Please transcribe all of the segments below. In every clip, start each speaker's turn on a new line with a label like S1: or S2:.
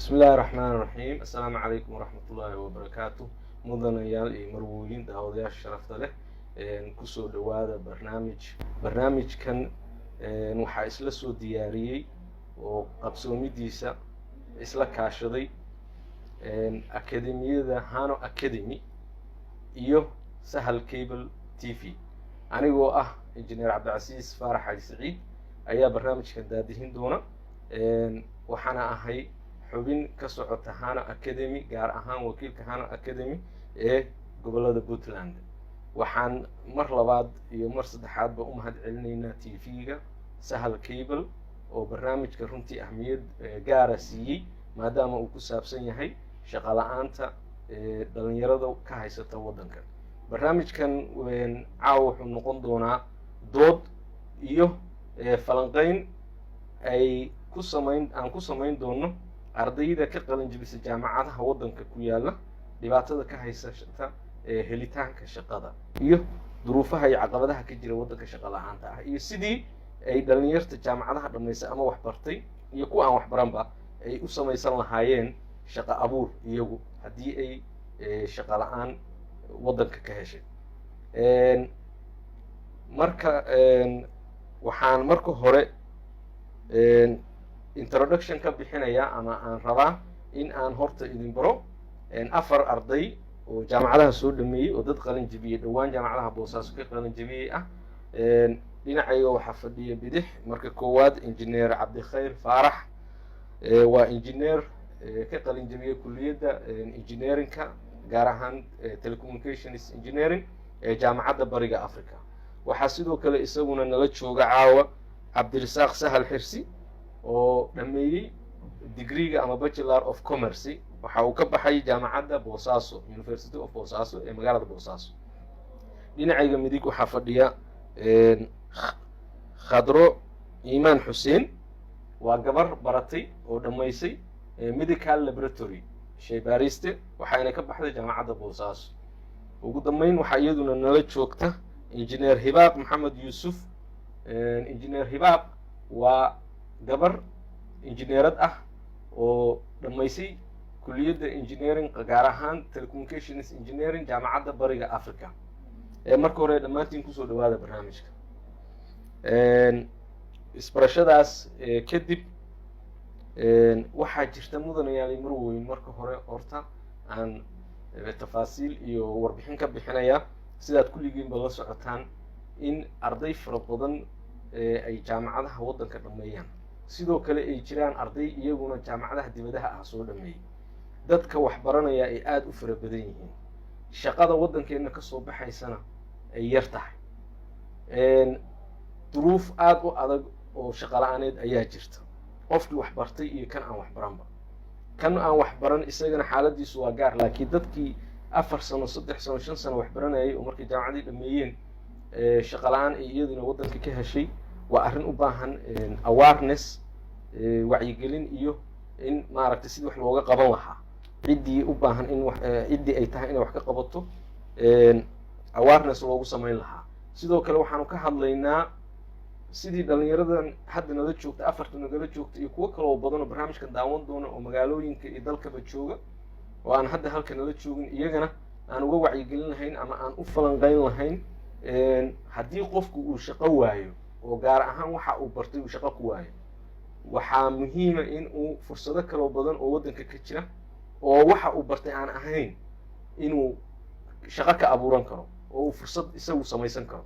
S1: Bismi Illaahi Raxmaan Raxiim. Assalaamu calaykum waraxmatullaahi wabarakaatu. Mudanayaal iyo marwooyin, daawadayaasha sharafta leh, kusoo dhowaada barnaamij. Barnaamijkan waxaa isla soo diyaariyey oo qabsoomidiisa isla kaashaday akademiyada Hano Academy iyo Sahal Cable TV. Anigoo ah Injineer Cabdicasiis Faarax Xaaji Saciid ayaa barnaamijkan daadihin doona. Waxaana ahay xubin ka socota Hano Academy, gaar ahaan wakiilka Hano Academy ee gobolada Puntland. Waxaan mar labaad iyo mar saddexaadba u mahad celinaynaa TV-ga Sahal Cable oo barnaamijka runtii ahmiyad gaara siiyey, maadaama uu ku saabsan yahay shaqo la-aanta dhalinyarada ka haysata waddanka. Barnaamijkan caawa wuxuu noqon doonaa dood iyo falanqeyn ay ku samayn aan ku samayn doono ardayda ka qalin jebisa jaamacadaha waddanka ku yaala, dhibaatada ka haysata helitaanka shaqada iyo duruufaha iyo caqabadaha ka jira waddanka shaqa la-aanta ah, iyo sidii ay dhalinyarta jaamacadaha dhammaysay ama waxbartay iyo kuwa aan waxbaranba ay u samaysan lahaayeen shaqo abuur iyagu haddii ay shaqa la-aan waddanka ka heshay. Marka waxaan marka hore introduction ka bixinaya ama aan rabaa in aan horta idin baro afar arday oo jaamacadaha soo dhameeyey oo dad qalin jebiyey, dhowaan jaamacadaha Boosaaso ka qalin jebiyey ah. Dhinacayga waxaa fadhiya bidix marka koowaad Engineer Cabdikhayr Faarax. Waa engineer ka qalin jebiyey kuliyadda engineering-ka, gaar ahaan telecommunications engineering ee Jaamacadda Bariga Africa. Waxaa sidoo kale isaguna nala jooga caawa Cabdirasaaq Sahal Xirsi oo dhameeyey degree-ga ama Bachelor of Commerce. Waxa uu ka baxay jaamacadda Boosaaso, University of Boosaaso ee magaalada Boosaaso. Dhinacayga midig waxaa fadhiya Khadro Iimaan Xuseen. Waa gabar baratay oo dhammaysay medical laboratory shaybaariste, waxayna ka baxday jaamacadda Boosaaso. Ugu dambeyn waxaa iyaduna nala joogta Engineer Hibaaq Maxamed Yuusuf. Engineer Hibaaq waa gabar injineerad ah oo dhammaysay kuliyadda engineering, gaar ahaan telecommunications engineering, Jaamacadda Bariga Africa. Marka hore dhammaantiin kusoo dhawaada barnaamijka. Isbarashadaas kadib, waxaa jirta, mudanayaal, marweyn, marka hore horta aan tafaasiil iyo warbixin ka bixinaya. Sidaad kulligiinba la socotaan in arday fara badan ay jaamacadaha waddanka dhameeyaan, sidoo kale ay jiraan arday iyaguna jaamacadaha dibadaha ah soo dhameeyey, dadka wax baranaya ay aada u fara badan yihiin, shaqada waddankeenna kasoo baxaysana ay yar tahay. Duruuf aada u adag oo shaqo la-aaneed ayaa jirta, qofkii wax bartay iyo kan aan wax baranba. Kan aan wax baran isagana xaaladiisu waa gaar, laakiin dadkii 4 sano, 3 sano, 5 sano wax baranayay oo markay jaamacadii dhameeyeen shaqo la-aan ay iyaduna waddanka ka heshay, waa arrin u baahan awareness, wacyigelin iyo in maaragtay sidii wax looga qaban lahaa. Ciddii u baahan in wax, ciddii ay tahay inay wax ka qabato, awareness loogu samayn lahaa. Sidoo kale waxaanu ka hadlaynaa sidii dhalinyaradan hadda nala joogta, afarta nagala joogta iyo kuwo kale oo badan oo barnaamijkan daawan doona oo magaalooyinka iyo dalkaba jooga oo aan hadda halka nala joogin, iyagana aan uga wacyigelin lahayn ama aan u falanqeyn lahayn haddii qofku uu shaqo waayo, oo gaar ahaan waxa uu bartay uu shaqo ku waayo, waxaa muhiima in uu fursado kaloo badan oo waddanka ka jira oo waxa uu bartay aan ahayn inuu shaqo ka abuuran karo oo uu fursad isagu samaysan karo.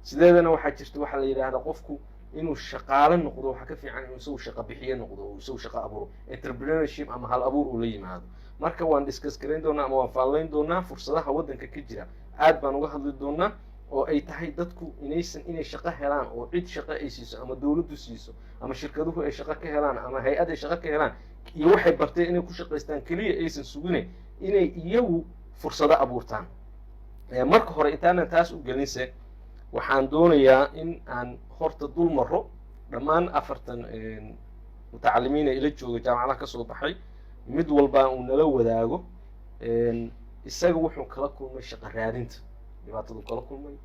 S1: Sideedana waxaa jirta waxaa la yidhaahdaa qofku inuu shaqaale noqdo waxaa ka fiican inuu isagu shaqo bixiye noqdo oo isagu shaqo abuuro, entrepreneurship ama hal abuur uu la yimaado. Marka waan discuss garayn doonaa ama waan faanlayn doonaa fursadaha waddanka ka jira. Aad baan uga hadli doonaa oo ay tahay dadku inaysan inay shaqo helaan oo cid shaqo ay siiso ama dawladdu siiso ama shirkaduhu ay shaqo ka helaan ama hay-ad ay shaqo ka helaan iyo waxay barteen inay ku shaqaystaan keliya aysan sugine, inay iyagu fursado abuurtaan. Marka hore intaanan taas u gelinse, waxaan doonayaa in aan horta dul maro dhammaan afartan mutacalimiina ila jooga, jaamacadaha kasoo baxay, mid walba uu nala wadaago isaga wuxuu kala kulmay shaqo raadinta, dhibaatadu kala kulmay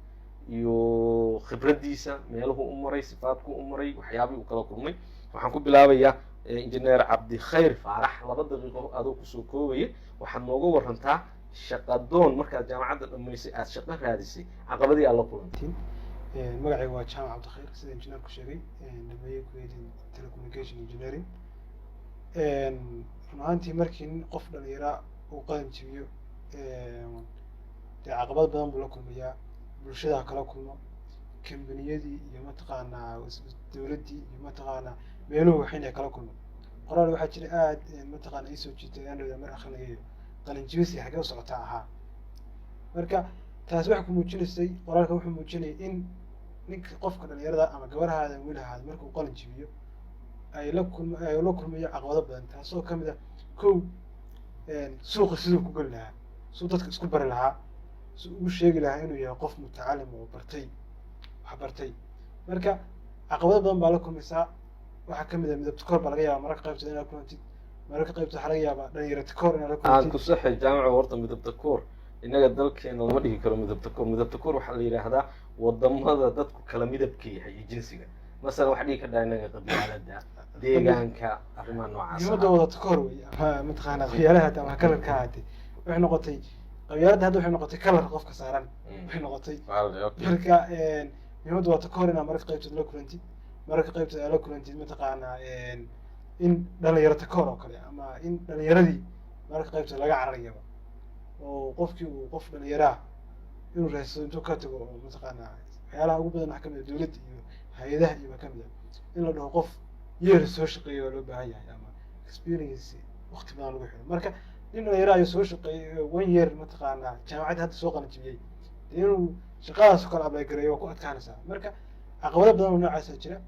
S1: iyo khibraddiisa, meeluhu u maray, sifaadku u maray, waxyaabihii uu kala kulmay. Waxaan ku bilaabayaa Injineer Cabdikhayr Faarax, 2 daqiiqo adoo kusoo koobaya, waxaad nooga warantaa shaqadoon markaad jaamacadda dhamaysay, aad shaqo raadisay, caqabadii aad la kulantay.
S2: Magacayga waa Jaamac Cabdikhayr, sida injineerku sheegay, dhameeyey kuliyadda telecommunication engineering. Run ahaantii, markii nin qof dhalinyaraa uu qalin jabiyo, dee caqabad badan buu la kulmayaa. Bulshada ha kala kulmo, kambaniyadii iyo mataqaanaa dowladdii iyo mataqaanaa meeluhu waxayna kala kulmo. Qoraal waxaa jira aad mataqaana iisoo jiitay aan dhawda mar akrinayayo, "Qalin jabisi xagee u socotaa?" ahaa. Marka taasi waxay ku muujinaysay, qoraalka wuxuu muujinayay in ninka qofka dhalinyarada ama gabadhaada, wiil ahaada, markuu qalin jabiyo ay la kulmayo caqabado badan, taasoo kamid ah: kow, suuqa siduu ku geli lahaa, siduu dadka isku bari lahaa, si ugu sheegi lahaa inuu yahay qof mutacalim oo bartay, wax bartay. Marka caqabado badan baa la kulmaysaa. Waxaa kamid ah midab takoor baa laga yaabaa mararka qaybtood inaad kulantid, mararka qaybtood waxaa laga yaabaa dhalinyaro takoor inaad la
S1: Aan
S2: kulantid.
S1: Ku saxay, Jaamaca. Horta midab takoor innaga dalkeena lama dhihi karo midab takoor. Midab takoor waxaa la yidhaahdaa wadamada dadku kala midabka yahay iyo jinsiga. Masalan, waxaa dhihi kardhaa innaga qabyaalada, deegaanka, arrimaha noocaas.
S2: Muhiimadda wada takoor wey, ama mataqaanaa qabyaalada hata ama colorka ahaatee. Waxay noqotay qabyaaladda, hadda waxay noqotay color qofka saaran waxay noqotay. Marka muhiimadda waa takoor inaad mararka qaybtood la kulantid, mararka qaybtood aad la kulantid mataqaanaa in dhalinyaro takoor oo kale, ama in dhalinyaradii mararka qaybtood laga cararayaba, oo qofkii uu qof dhalinyaraha inuu raadsado intuu ka tago, oo mataqaanaa waxyaalaha ugu badan waxaa kamid ah dowladda iyo hay-adaha iyo baa kamid ah in la dhaho qof year soo shaqeeya waa loo baahan yahay, ama experience waqti badan lagu xiro. Marka nin dhalinyaro ayuu soo shaqeeyay one year, mataqaanaa jaamacadda hadda soo qalin jibiyey, dee inuu shaqadaas oo kale apply gareeyo waa ku adkaanaysaa. Marka caqabado badan oo noocaasaa jira.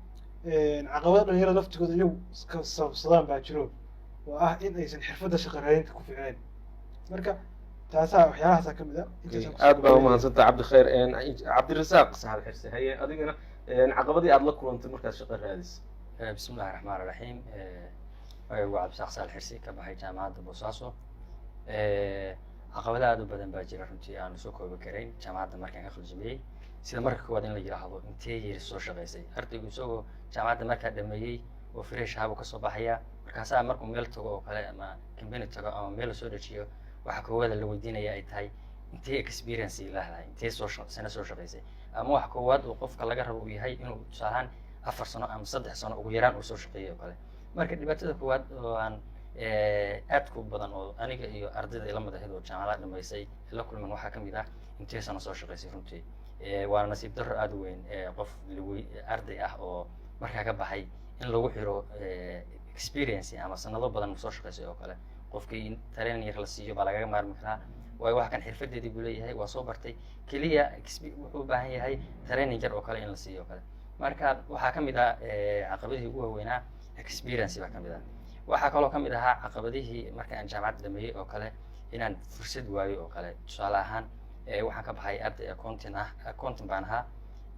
S2: Caqabado dhalinyarada laftigooda iyagu iska sababsadaan baa jiro, oo ah in aysan xirfadda shaqa raadinta ku ficleen. Marka taasaa waxyaalahaasa kamid ah. Intaasaan kusoo
S1: Aad baa
S2: gabagabeynaya.
S1: Umahadsantaha, Cabdikhayr. Cabdirasaaq Saxal Xirse, haye, adigana caqabadii aad la kulantay markaad shaqo raadisay.
S3: Bismi illahi raxmaan raxiim. Magaygu waa Cabdisaaq Saal Xirsi, ka baxay Jaamacadda Boosaaso. Caqabado aad u badan baa jira runtii, aan soo koobi karayn. Jaamacadda markaan ka qalinjabiyey, sida marka koowaad in la yidhaahdo "Intee year soo shaqaysay?" Ardaygu isagoo jaamacadda markaa dhameeyey oo fresh ahaa buu kasoo baxaya. Markaasaa markuu meel tago oo kale, ama company tago, ama meel lasoo dejiyo, waxa koowaada la weydiinaya ay tahay "Intee experience leedahay? Intee soo sano soo shaqaysay?" Ama waxa koowaad uu qofka laga rabo uu yahay inuu tusaalahaan 4 sano ama 3 sano ugu yaraan uu soo shaqeeyay oo kale. Marka dhibaatada koowaad oo aan aad ku badan oo aniga iyo ardayda ila mid ahayd oo jaamacadaha dhamaysay la kulman waxaa kamid ah "Intee sano soo shaqaysay?" Runtii waana nasiib darro aad u weyn qof lagu arday ah oo markaa ka baxay in lagu xiro experience ama sanado badan soo shaqaysay oo kale. Qofkii in training yar la siiyo baa lagaga maarmi karaa, waayo wax kan xirfadeedii buu leeyahay, waa soo bartay, keliya wuxuu u baahan yahay training yar oo kale in la siiyo oo kale. Marka waxaa ka mid ah caqabadihii ugu waaweynaa experience baa ka mid ah. Waxaa kaloo ka mid ahaa caqabadihii marka aan jaamacadda dhameeyey oo kale inaan fursad waayo oo kale. Tusaale ahaan, waxaan ka baxay arday accounting ah, accounting baan ahaa,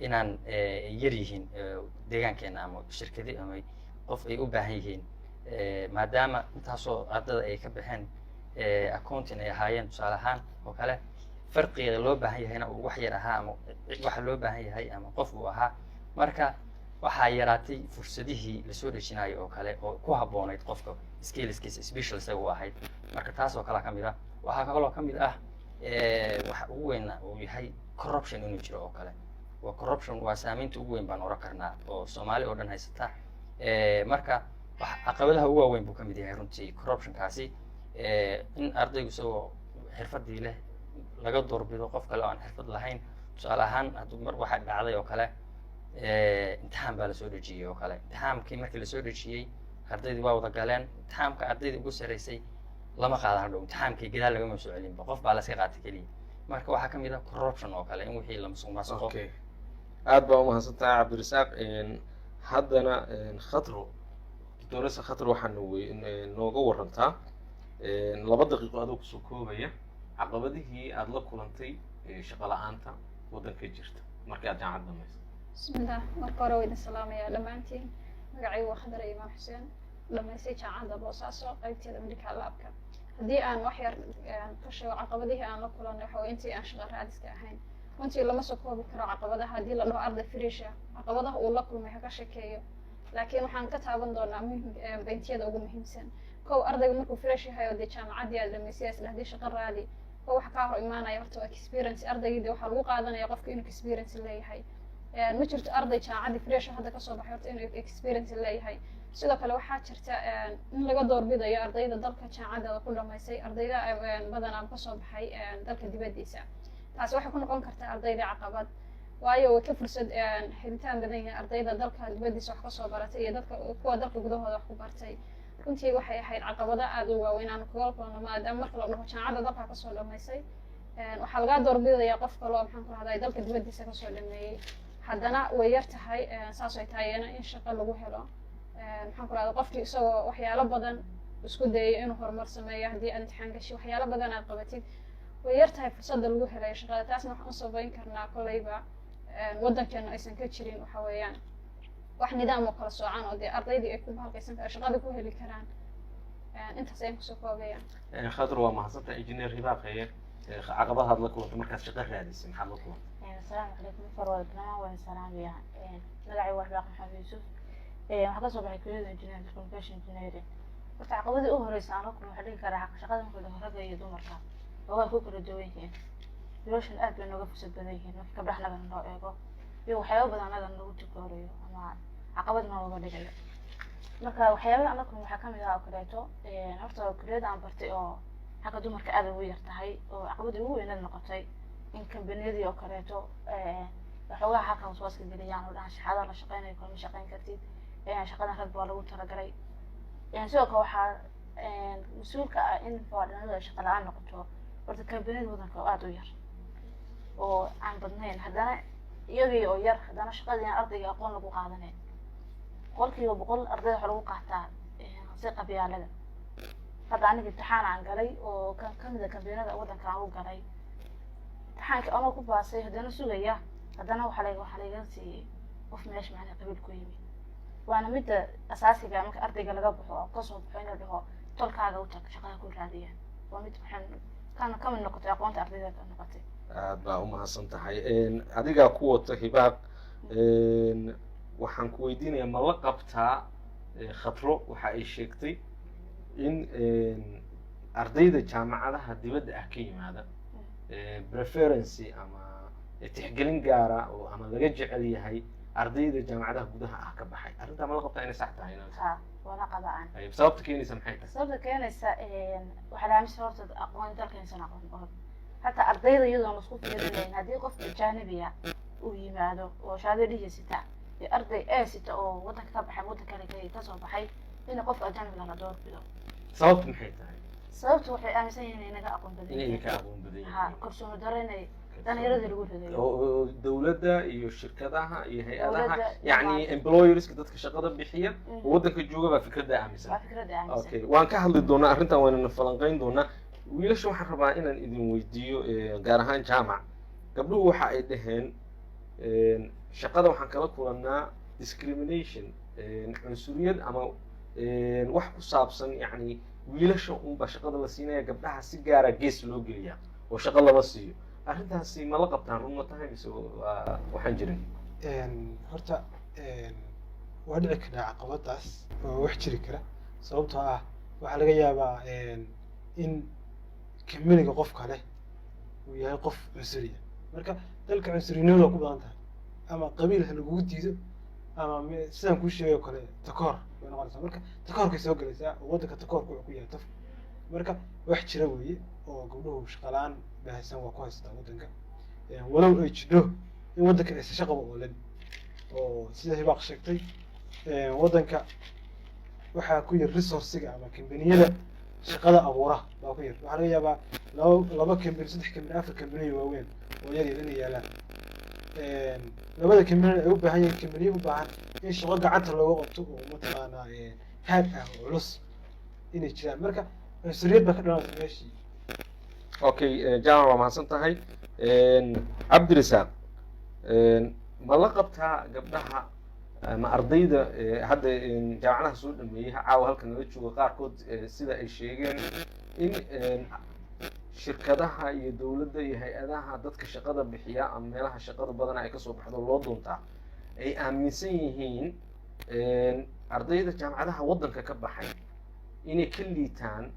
S3: inaan yar yihiin deegaankeena ama shirkadi ama qof ay u baahan yihiin, maadaama intaasoo ardada ay ka baxeen accounting ay ahaayeen tusaale ahaan oo kale, farqiga loo baahan yahayna uu wax yar ahaa, ama waxa loo baahan yahay ama qof uu ahaa. Marka waxaa yaraatay fursadihii lasoo dejinayo oo kale oo ku habboonayd qofka skillskiisa special isaga u ahayd. Marka taas oo kalea ka mid ah. Waxaa kaloo ka mid ah waxa ugu weyn uu yahay corruption inuu jiro oo kale. Waa corruption, waa saameynta ugu weyn baan oran karnaa oo Soomaali oo dhan haysata. Marka wax caqabadaha ugu waaweyn buu ka mid yahay runtii corruptionkaasi, in ardaygu isagoo xirfadii leh laga doorbido qof kale oo aan xirfad lahayn. Tusaale ahaan, hadduu mar waxaa dhacday oo kale, imtixaan baa lasoo dejiyey oo kale. Imtixaamkii markii lasoo dejiyey, ardaydii waa wada galeen imtixaamka. Ardaydii ugu sarreysay lama qaadan hadhow imtixaamkii, gadaal lagama soo celinba, qof baa laska qaatay keliya. Marka waxaa kamid ah corruption oo kale, in wixii la musuq maasuqo.
S1: Okay, aad baa umahadsan tahay, Cabdirasaaq. Haddana Khatro, doctoresa Khatro, waxaana wey nooga warantaa 2 daqiiqo adoo kusoo koobaya caqabadihii aada la kulantay shaqo la-aanta waddanka jirta markii aad jaamacad dhamaysay.
S4: Bismillah, marka hore waa idin salaamayaa dhammaantiin. Magacaygu waa Khadar Imaan Xuseen, dhamaystay Jaamacadda Boosaaso qaybteeda medical labka. Haddii aan wax yar ka sheego caqabadihii aan la kulanay, waxa way intii aan shaqo raadiska ahayn, runtii lama soo koobi karo caqabadaha. Haddii la dhaho arday fresh ah caqabadaha uu la kulmay ha ka sheekeeyo. Laakiin waxaan ka taaban doonaa pointiyada ugu muhiimsan. Kow, ardayga markuu fresh yahay oo dee jaamacaddii aad dhamaysay, is dhahdii shaqo raadi, oo waxa kaa hor imaanaya horta waa experience. Ardaygii dee waxaa lagu qaadanaya qofka inuu experience leeyahay. Ma jirto arday jaamacaddii fresh hadda kasoo baxay horta inuu experience leeyahay. Sidoo kale waxaa jirta in laga doorbidayo ardayda dalka jaamacaddooda ku dhamaysay ardayda badanaa kasoo baxay dalka dibaddiisa. Taasi waxay ku noqon kartaa ardayda caqabad, waayo way ka fursad helitaan badan yihiin ardayda dalka dibaddiisa wax kasoo baratay iyo dadka kuwa dalka gudahooda wax ku bartay. Runtii waxay ahayd caqabado aada u waaweyn aan kaga kulano, maadaama marka la dhaho jaamacadda dalka kasoo dhamaysay, waxaa lagaa doorbidayaa qof kale oo, maxaan ku rahday, dalka dibaddiisa kasoo dhameeyey. Haddana way yar tahay saas ay tahayna in shaqo lagu helo, maxaan ku rahday, qofkii isagoo waxyaalo badan isku dayay inuu horumar sameeyo. Haddii aad imtixaan gashi, waxyaalo badan aad qabatid, way yar tahay fursadda lagu helayo shaqada. Taasna waxaan u sabayn karnaa kolleyba waddankeena aysan ka jirin waxa weeyaan wax nidaam oo kala soocan oo dee ardaydii ay ku bahalkaysan karaan, shaqada ku heli karaan. Intaas ayaan kusoo koobaya.
S1: Khadr, waa mahadsantahay. Engineer Hibaaqeye, caqabadaad la kulantay markaad shaqo raadisay, maxaad la kulantay?
S5: Asalaamu calaykum. Farwada dhammaan waan salaamaya. Magacay waa Hibaaq Maxamed Yuusuf. Waxaa kasoo baxay kuliyada engineering, communication engineering. Horta caqabadii u horeysa aan la kulmo waxaa dhihi karaa shaqada marka la dhaho ragga iyo dumarka waa ku kala duwan yihiin. Wiilashan aad bay nooga fursad badan yihiin marka gabdhaha naga noo eego, iyo waxyaaba badan anaga nagu tikoorayo ama caqabad nooga dhigayo. Marka waxyaabaha aan la kulmo waxaa kamid ah oo kaleeto horta kuliyada aan bartay oo xagga dumarka aad ugu yar tahay, oo caqabadii ugu weyneed noqotay in kambaniyadii oo kaleeto waxoogaha halka waswaaska geliyaan oo dhahan shaqada la shaqeynayo kale ma shaqeyn kartid, shaqadan rag baa lagu talagalay. Sidoo kale waxaa mas-uulka ah in dhalinyaradu ay shaqa la-aan noqoto horta kambaniyada wadanka oo aada u yar oo aan badnayn. Haddana iyagii oo yar, haddana shaqadii aan ardayga aqoon lagu qaadanayn. 100% ardayda waxa lagu qaataa si qabyaalada. Hadda aniga imtixaan aan galay oo kan kamid a kambaniyada wadanka aan u galay, imtixaanka anoo ku baasay, haddana sugaya, haddana waxaa layga siiyey qof meesha macnaa qabiil ku yimi. Waana midda asaasiga marka ardayga laga baxo oo kasoo baxo in la dhaho tolkaaga u tag, shaqada ku raadiya. Waa mid waxaan kana kamid noqotay aqoonta ardayda ka noqotay.
S1: Aad baa umahadsan tahay. Adigaa ku wata Hibaaq, waxaan ku weydiinayaa, ma la qabtaa Khadro waxa ay sheegtay in ardayda jaamacadaha dibadda ah ka yimaada preferency ama tixgelin gaara oo ama laga jecel yahay ardayda jaamacadaha gudaha ah ka baxay? Arrintaa ma la qabtaa inay sax tahay?
S5: Ha, waana qabaan.
S1: Ayib, sababta keenaysa maxay tahay?
S5: Sababta keenaysa waxaa la aaminsan horta aqoon dalka insan aqoon oo hataa ardayda iyadoon isku fiirinayn. Haddii qof ajaanibiya uu yimaado oo shahaado dhihi sita iyo arday ee sita oo wadanka ka baxay, waddan kale kasoo baxay, in qofka ajaanibiga la doorbido.
S1: Sababtu maxay tahay?
S5: Sababtu waxay aaminsan yihiin inay naga aqoon badan
S1: inay
S5: yihiin.
S1: Ka aqoon badan
S5: Ha,
S1: yihiin.
S5: Kalsooni darro inay dhalinyarada lagu ridayo.
S1: Oo dowladda iyo shirkadaha iyo hay-adaha,
S5: Dowladda.
S1: yacni employerska, dadka shaqada bixiya oo waddanka jooga baa fikradda aaminsan.
S5: Waa fikradda aaminsan.
S1: Okay, waan ka hadli doonaa arrintan, waanana falanqayn doonaa. Wiilasha waxaan rabaa inaan idin weydiiyo, gaar ahaan Jaamac. Gabdhuhu waxa ay dhaheen shaqada waxaan kala kulannaa discrimination, cunsuriyad ama wax ku saabsan, yacni wiilasha unba shaqada la siinaya, gabdhaha si gaara gees loo geliyaa oo shaqo lama siiyo. Arrintaasi ma la qabtaan? Run ma tahay mise waa waxaan jirin?
S2: Horta waa dhici karaa caqabadaas oo wax jiri kara, sababtoo ah waxaa laga yaabaa in kaminiga qofka leh uu yahay qof cunsuriya. Marka dalka cunsurinimadu waa ku badan tahay, ama qabiil ha lagugu diido ama sidaan kuu sheegay oo kale takoor bay noqonaysaa. Marka takoorkay soo gelaysaa oo waddanka takoorka wuxuu ku yahay taf. Marka wax jira weeye oo gabdhuhu shaqalaan baahsan waa ku haysataa waddanka, walow ay jidho in waddanka aysan shaqaba oolan oo sida Hibaaq sheegtay, waddanka waxaa ku yar resourciga ama kambaniyada shaqada abuura baa ku yar. Waxaa laga yaabaa laba kambani, saddex kambani, afar kambaniyo waaweyn oo yar yar inay yaalaan. Labada kambani ay u baahan yihiin kambaniyo u baahan in shaqo gacanta looga qabto oo mataqaanaa haad ah oo culus inay jiraan. Marka cunsuriyad baa ka dhalanaysa meeshii.
S1: Okay, Jaamac, waa mahadsan tahay. Cabdirisaaq, ma la qabtaa gabdhaha ama ardayda hadda jaamacadaha soo dhameeyey caawa halkan nala jooga qaarkood, sida ay sheegeen in shirkadaha iyo dowladda iyo hay-adaha dadka shaqada bixiya ama meelaha shaqada badana ay kasoo baxdo loo doontaa ay aaminsan yihiin Ardayda jaamacadaha waddanka ka baxay inay ka liitaan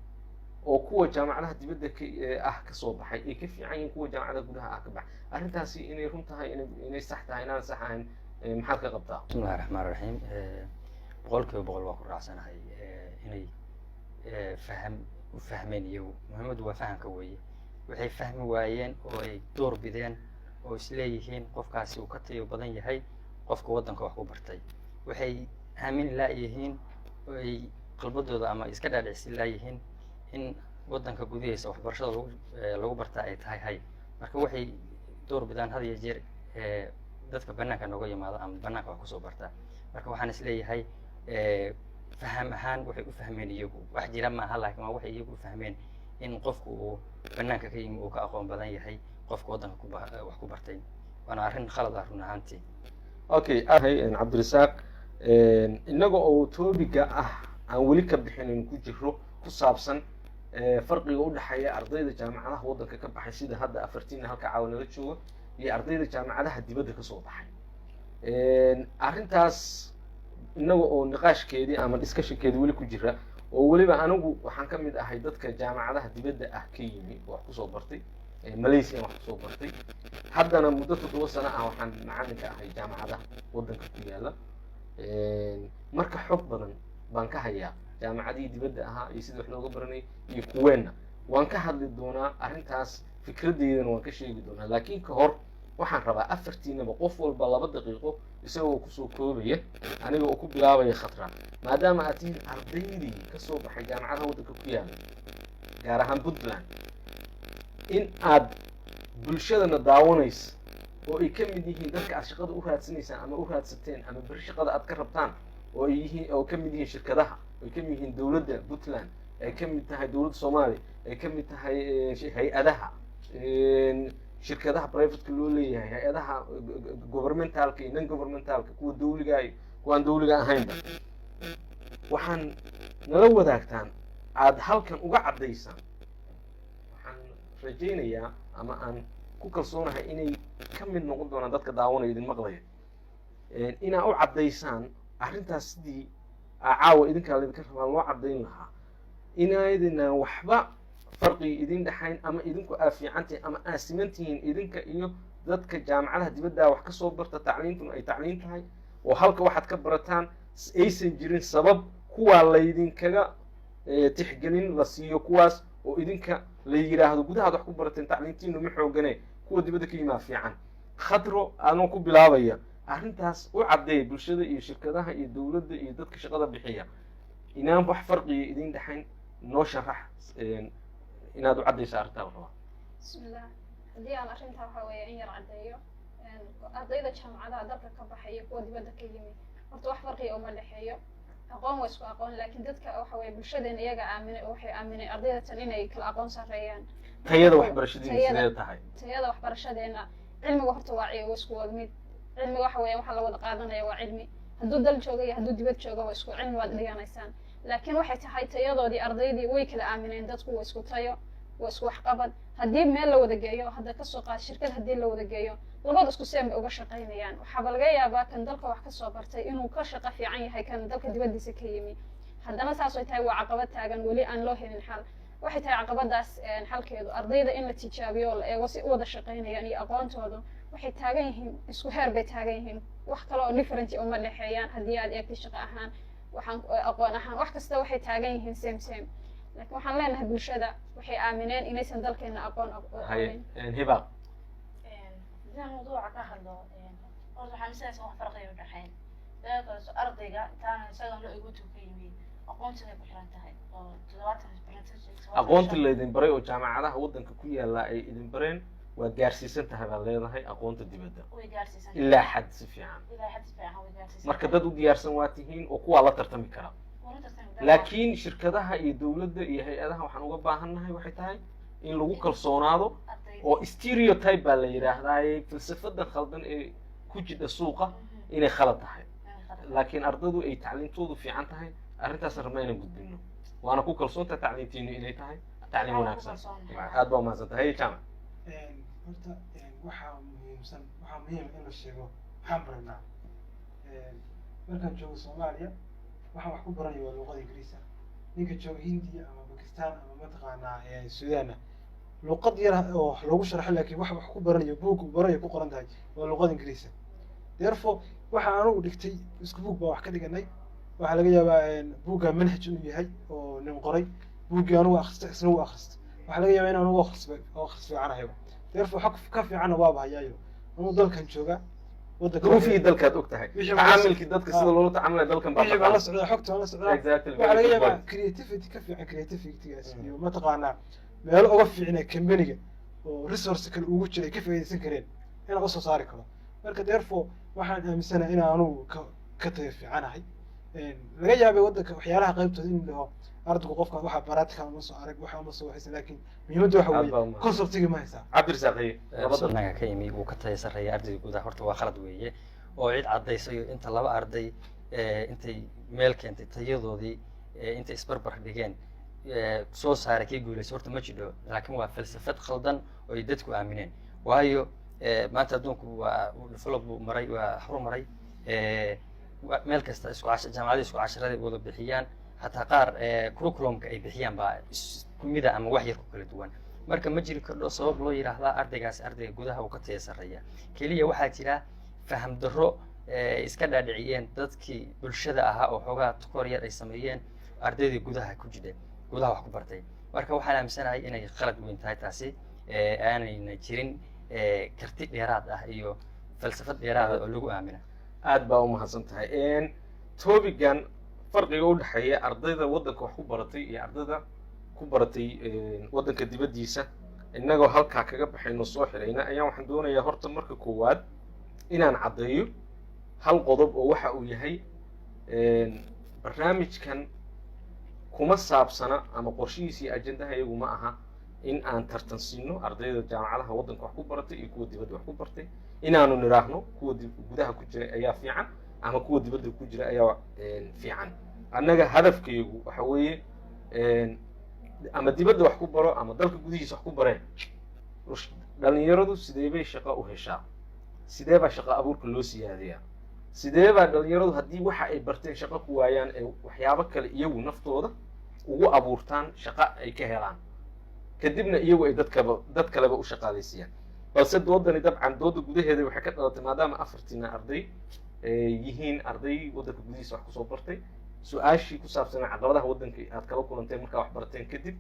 S1: oo kuwa jaamacadaha dibadda ka ah ka soo baxay ay ka fiican yihiin kuwa jaamacadaha gudaha ah ka baxay. Arrintaasi inay run tahay, inay sax tahay, inaan sax ahayn, maxaad ka qabtaa?
S3: Bismillahi raxmaan raxiim. 100% waa ku raacsanahay inay faham u fahmeen iyagu. Muhiimaddu waa fahamka weeye. Waxay fahmi waayeen oo ay door bideen oo isleeyihiin qofkaasi uu ka tayo badan yahay qofka waddanka wax ku bartay. Waxay aamin laayihiin oo ay qalbadooda ama iska dhaadhicsin laayihiin in waddanka gudihiisa waxbarashada lagu bartaa ay tahay hay. Marka waxay door bidaan had iyo jeer dadka banaanka nooga yimaada ama banaanka wax kusoo barta. Marka waxaan isleeyahay, faham ahaan waxay u fahmeen iyagu wax jira maaha, laakiin waa waxay iyagu u fahmeen in qofku uu banaanka ka yimi uu ka aqoon badan yahay qofka waddanka wax ku bartay, waana arrin khalad ah run ahaantii.
S1: Okay, Cabdirasaaq, innaga oo topic-ga ah aan weli ka bixinin ku jiro, ku saabsan farqiga u dhexeeya ardayda jaamacadaha waddanka ka baxay, sida hadda afartiina halka caawa nala jooga, iyo ardayda jaamacadaha dibadda kasoo baxay, arrintaas innaga oo niqaashkeedii ama discussionkeedii weli ku jira, oo weliba anigu waxaan ka mid ahay dadka jaamacadaha dibadda ah ka yimi oo wax kusoo bartay, Malaysia wax kusoo bartay, haddana muddo 7 sano ah waxaan macallin ka ahay jaamacadaha waddanka ku yaala. Marka xog badan baan ka hayaa jaamacadihii dibadda ahaa iyo sidii wax looga baranay iyo kuweenna. Waan ka hadli doonaa arrintaas, fikradeydana waan ka sheegi doonaa, laakiin ka hor waxaan rabaa afartiinaba qof walba 2 daqiiqo isagoo kusoo koobaya, aniga oo ku bilaabaya Khatra. Maadaama aad tihiin ardaydii kasoo baxay jaamacadaha waddanka ku yaala, gaar ahaan Puntland, in aad bulshadana daawanaysa oo ay ka mid yihiin dadka aad shaqada u raadsanaysaan ama u raadsateen ama beri shaqada aad ka rabtaan, oo ay yihiin, oo ka mid yihiin shirkadaha, oo ay ka mid yihiin dowladda Puntland, ay ka mid tahay dowladda Soomaaliya, ay ka mid tahay hay-adaha, shirkadaha privateka loo leeyahay, hay-adaha governmentalka iyo non governmentalka, kuwa dawliga iyo kuwa aan dawliga ahaynba, waxaan nala wadaagtaan, aada halkan uga caddaysaan. Waxaan rajaynayaa ama aan ku kalsoonahay inay ka mid noqon doonaan dadka daawanaya, idin maqlaya, inaa u caddaysaan arrintaas sidii caawa idinkaa laydinka rabaa loo caddayn lahaa, inaydina waxba farqi idin dhexayn ama idinku aa fiicantihiin ama aa siman tihiin idinka iyo dadka jaamacadaha dibaddaa wax ka soo barta, tacliintuna ay tacliin tahay oo halka waxaad ka barataan aysan jirin sabab kuwaa laydinkaga tixgelin la siiyo kuwaas oo idinka la yidhaahdo gudahaad wax ku barateen, tacliintiinu ma xoogane, kuwa dibadda ka yimaa fiican. Khadro, anoo ku bilaabaya, arrintaas u caddeey bulshada iyo shirkadaha iyo dowladda iyo dadka shaqada bixiya inaan wax farqiga idin dhexayn. Noo sharax, inaad u caddayso arrintaa la rabaa.
S4: Bismillah. Haddii aan arrintaa waxa weeye in yar caddeeyo, ardayda jaamacadaha dalka ka baxay iyo kuwa dibadda ka yimi, horta wax farqiga uma dhexeeyo. Aqoon waa isku aqoon, laakiin dadka waxa weeye bulshadeena iyaga aaminay oo waxay aaminay ardayda tan inay kala aqoon sarreeyaan.
S1: Tayada waxbarashadiina sidee tahay?
S4: Tayada waxbarashadeena, cilmiga horta waa isku wada mid. Cilmiga waxa weeye waxa la wada qaadanaya waa cilmi. Hadduu dal jooga iyo hadduu dibad jooga waa isku cilmi waad dhiganaysaan, laakiin waxay tahay tayadoodii ardaydii way kala aamineen. Dadku waa isku tayo, waa isku waxqabad. Haddii meel la wada geeyo, hadda kasoo qaad shirkad haddii la wada geeyo, labada isku seen bay uga shaqaynayaan. Waxaaba laga yaabaa kan dalka wax kasoo bartay inuu ka shaqo fiican yahay kan dalka dibaddiisa ka yimi. Haddana saas ay tahay, waa caqabad taagan weli aan loo helin xal. Waxay tahay caqabadaas xalkeedu ardayda in la tijaabiyo oo la eego si u wada shaqaynayaan iyo aqoontoodu. Waxay taagan yihiin isku heer bay taagan yihiin, wax kale oo different uma dhexeeyaan. Haddii aad eegtay shaqo ahaan, waxaan aqoon ahaan, wax kasta waxay taagan yihiin same same, laakiin waxaan leenahay bulshada waxay aamineen inaysan dalkeena aqoon
S1: Haye, Hibaaq.
S5: Hadii aan mawduuca ka hadlo, horta waxaan misanaysa wax farqiga u dhexeyn. Sidoo kaleeto ardayga intaana isaga la egotu ka yimi, aqoontiday ku xiran tahay oo 70%.
S1: Aqoonti laydin baray oo jaamacadaha waddanka ku yaalla ay idin bareen waa gaarsiisan tahay baad leedahay aqoonta dibadda?
S5: Way gaarsiisan.
S1: Ilaa xad si fiican.
S5: Ilaa xad si fiican way gaarsiisan.
S1: Marka dad u diyaarsan waa tihiin oo kuwaa la tartami kara?
S5: Wala tartami kara.
S1: Laakiin shirkadaha iyo dowladda iyo hay-adaha waxaan uga baahannahay waxay tahay in lagu kalsoonaado
S5: ardayda
S1: oo stereotype baa la yidhaahdaa, falsafada khaldan ee ku jidha suuqa inay khalad tahay, laakiin ardadu ay tacliintoodu fiican tahay. Arrintaasna rabnaa inaan gudbino, waana ku kalsoontahay tacliintiinu inay tahay tacliin wanaagsan. Aad baa umahadsan tahay. Haye, Jaamac.
S2: Horta waxaa muhiimsan, waxaa muhiim in la sheego maxaan baranaa. Markaan joogo Soomaaliya, waxaan wax ku baranaya waa luuqada Ingiriisa. Ninka jooga Hindiya ama Bakistan ama mataqaanaa Suudaanna, luuqad yar oo wax loogu sharxo, laakiin wax ku baranayo, buug uu baranayo ku qoran tahay waa luuqada Ingiriisa. Therefore, waxa anugu dhigtay isku buug baan wax ka dhiganay. Waxaa laga yaabaa buugga manhaj inuu yahay oo nin qoray. Buuggii anugu akhristay, isna wuu akhristay. Waxaa laga yaabaa in anugu akhris fiicanahayo. Therefore, xog ka fiicanna waaba hayaayo, anugu dalkan jooga, waddanka
S1: Duruufihii dalkaad og tahay,
S2: Wixii baan la
S1: tacaamilkii dadka, sida loola tacaamulaya dalkan baa
S2: wixii baan la
S1: taqaan.
S2: socdaa, xogta baan la socdaa. Waxaa
S1: Very
S2: laga
S1: good
S2: yaabaa
S1: point.
S2: creativity ka fiican, creativitygaas iyo mataqaanaa meelo uga fiicnay companyga oo resource kale ugu jira ay ka faa'iidaysan kareen inaan usoo saari karo. Marka therefore, waxaan aaminsanahay inaan anugu ka tayo fiicanahay. Laga yaabay waddanka waxyaalaha qaybtooda inuu dhaho ardaygu, qofka waxa practical uma soo arag, waxa uma soo waxaysan, laakiin muhiimadda waxa
S1: Aad baa
S2: weeye
S1: umahadsan.
S2: conceptigii ma haysaa.
S1: Cabdirasaaq, haye, labada.
S3: Naga ka yimi wuu ka taya sarreeya ardayga gudaha, horta waa khalad weeye oo cid caddaysayo inta laba arday intay meel keentay tayadoodii intay isbarbar dhigeen soo saaray kii guulaysa, horta ma jidho. Laakiin waa falsafad khaldan oo ay dadku aamineen, waayo maanta adduunku waa uu develop buu maray, waa horumaray. Meel kasta isku jaamacadii isku casharaday wada bixiyaan, xataa qaar curriculumka ay bixiyaan baa isku mida ama wax yar ku kala duwan. Marka ma jiri kardho sabab loo yidhaahdaa ardaygaasi ardayga gudaha uu ka taya sarreeya. Keliya waxaa jira faham darro iska dhaadhiciyeen dadkii bulshada ahaa oo xoogaa tukor yar ay sameeyeen ardaydii gudaha ku jidhay, gudaha wax ku bartay. Marka waxaan aaminsanahay inay khalad weyn tahay taasi, aanayna jirin karti dheeraad ah iyo falsafad dheeraad ah oo lagu aamina.
S1: Aad baa umahadsan tahay. Topigan farqiga u dhexeeya ardayda waddanka wax ku baratay iyo ardayda ku baratay waddanka dibaddiisa, innagoo halkaa kaga baxayno, soo xirayna, ayaa waxaan doonayaa horta marka koowaad inaan caddeeyo hal qodob oo waxa uu yahay: barnaamijkan kuma saabsana ama qorshihiisa iyo ajendaha iyagu ma aha in aan tartan siino ardayda jaamacadaha waddanka wax ku baratay iyo kuwa dibadda wax ku bartay, inaanu nidhaahno kuwa gudaha ku jira ayaa fiican ama kuwa dibadda ku jira ayaa fiican. Annaga hadafkaygu waxa weeye, ama dibadda wax ku baro ama dalka gudihiisa wax ku bareen, dhalinyaradu sidee bay shaqo u heshaa? Sidee baa shaqo abuurka loo siyaadiyaa? Sidee baa dhalinyaradu haddii waxa ay barteen shaqo ku waayaan ay waxyaabo kale iyagu naftooda ugu abuurtaan, shaqo ay ka helaan, kadibna iyagu ay dadkaba dad kaleba u shaqaalaysiiyaan? Balse doodani dabcan dooda gudaheeda waxay ka dhalatay maadaama afartiina arday yihiin arday waddanka gudihiisa wax kusoo bartay, su-aashii ku saabsanaa caqabadaha waddanka aad kala kulanteen markaa wax barateen kadib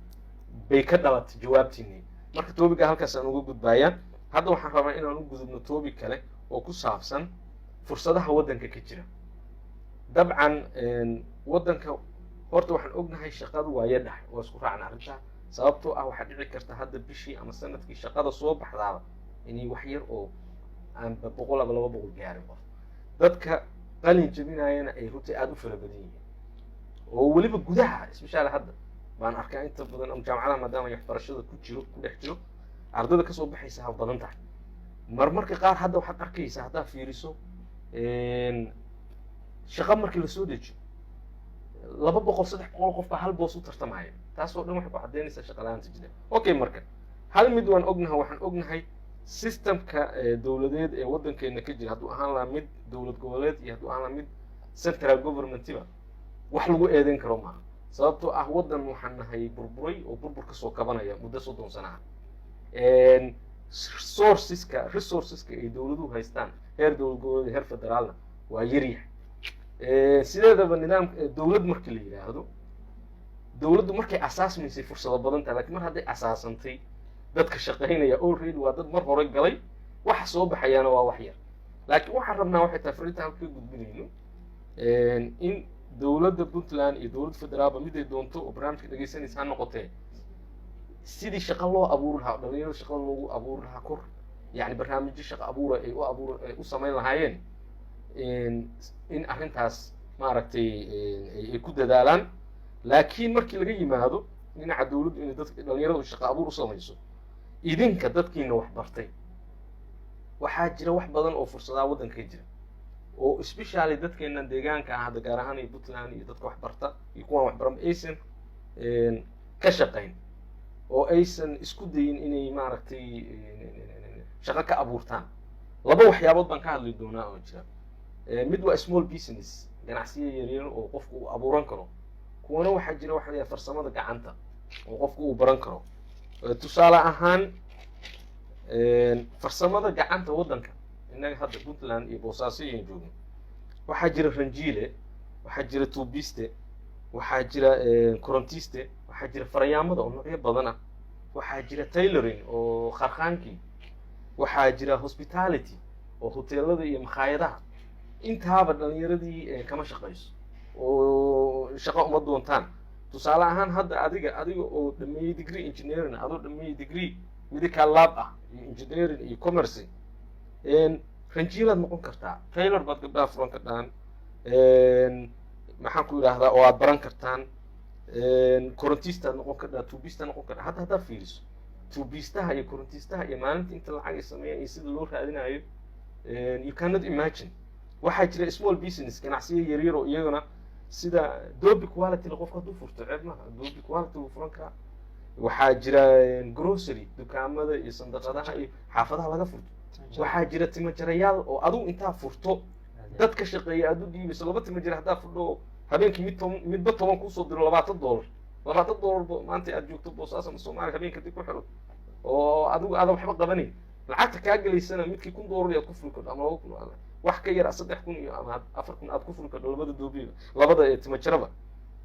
S1: bay ka dhalatay jawaabtiinii. Marka topiga halkaas aan uga gudbayaa. Hadda waxaan rabaa inaan u gudubno topic kale oo ku saabsan fursadaha waddanka ka jira. Dabcan waddanka horta waxaan ognahay shaqadu waa yadhax, waa isku raacna arrintaa, sababtoo ah waxaa dhici karta hadda bishii ama sanadkii shaqada soo baxdaaba inay wax yar oo aanba 100 ama 200 gaarin qof. Dadka qalin jebinayana ay runtii aada u fara badan yihiin, oo weliba gudaha especially hadda baan arkaa inta badan ama jaamacadaha, maadaama ay waxbarashada ku jiro, ku dhex jiro, ardayda kasoo baxaysa ha badan tahay. Marmarka qaar hadda waxaad arkaysaa, haddaad fiiriso, shaqo markii lasoo dejiyo, 200, 300 qof baa hal boos u tartamaya. Taasoo dhan waxay ku caddaynaysaa shaqa la-aanta jira. Okay, marka hal mid waan ognahay: waxaan ognahay systemka dowladeed ee waddankeena ka jira, hadduu ahaan lahaa mid dowlad goboleed iyo hadduu ahaan lahaa mid central governmentiba, wax lagu eedeyn karo maaha, sababtoo ah waddan waxaan nahay burburay oo burbur kasoo kabanaya muddo 30 sana ah. Resourceska ay dowladuhu haystaan, heer dowlad goboleed, heer federaalna, waa yaryahay. Sideedaba nidaam dowlad markii la yidhaahdo, dowladdu markay asaasmaysay fursado badan tahay, lakin mar hadday asaasantay, dadka shaqaynaya already waa dad mar hore galay, waxa soo baxayaana waa wax yar. Laakiin waxaan rabnaa waxay tahay fariinta halka ka gudbinayno in dowladda Puntland iyo dowladda federaalba miday doonto oo barnaamijka dhegeysanaysa ha noqotee, sidii shaqo loo abuuri lahaa, dhalinyarada shaqo loogu abuuri lahaa, kor yani barnaamijyo shaqo abuura ay u abuur ay u samayn lahaayeen, in arrintaas maaragtay ay ku dadaalaan. Laakiin markii laga yimaado dhinaca dowladdu inay dadka dhalinyaradu shaqo abuur u samayso, idinka dadkiina wax bartay, waxaa jira wax badan oo fursadaha waddanka ka jira, oo especially dadkeenan deegaanka ah hadda, gaar ahaan iyo Puntland iyo dadka wax barta iyo kuwaan wax baranba, aysan ka shaqayn oo aysan isku dayin inay maaragtay shaqo ka abuurtaan. Laba waxyaabood baan ka hadli doonaa oo jira. Mid waa small business. Ganacsiyo yaryar oo qofku uu abuuran karo. Kuwana waxaa jira waxa la yidhaha farsamada gacanta oo qofku uu baran karo. Tusaale ahaan, farsamada gacanta waddanka innaga hadda Puntland iyo Boosaaso iyan joogno, waxaa jira ranjiile, waxaa jira tuubiste, waxaa jira korontiste, waxaa jira faryaamada oo noocyo badan ah, waxaa jira tailoring oo kharkhaankii, waxaa jira hospitality oo hoteelada iyo makhaayadaha. Intaaba dhalinyaradii kama shaqayso oo shaqo uma doontaan. Tusaale ahaan, hadda adiga oo dhameeyey degree engineering, adoo dhameeyey degree medical lab ah iyo engineering iyo commerce, ranjiilaad noqon kartaa, tailor baad gabdhaha furan kartaan, maxaan ku yidhaahdaa, oo aad baran kartaan, korontistaad noqon kartaa, tuubistaad noqon kartaa. Hadda haddaad fiiriso tuubistaha iyo korontistaha iyo maalinta inta lacag ay sameeyaan iyo sida loo raadinayo, you cannot imagine. Waxaa jira small business, ganacsiyo yaryar oo iyagana sida dobi quality la qofka hadduu furto, ceeb maaha, dobi quality wuu furan karaa. Waxaa jira grocery, dukaamada iyo sandaqadaha iyo xaafadaha laga furto. Waxaa jira timajarayaal oo adigu intaa furto dad ka shaqeeya aad u dhiibayso. Laba timajare haddaa furdho, habeenkii mid 10, midba 10 kuusoo diro, $20, $20 ba maanta aad joogto Boosaaso ama Soomaaliya habeenka dib ku xiro oo adigu aadan waxba qabanayn, lacagta kaa gelaysana midkii $1000 aad ku furi kardho ama 2000, wax ka yar 3000 iyo ama 4000 aad ku furi kardho labada doobiba, labada timajaraba.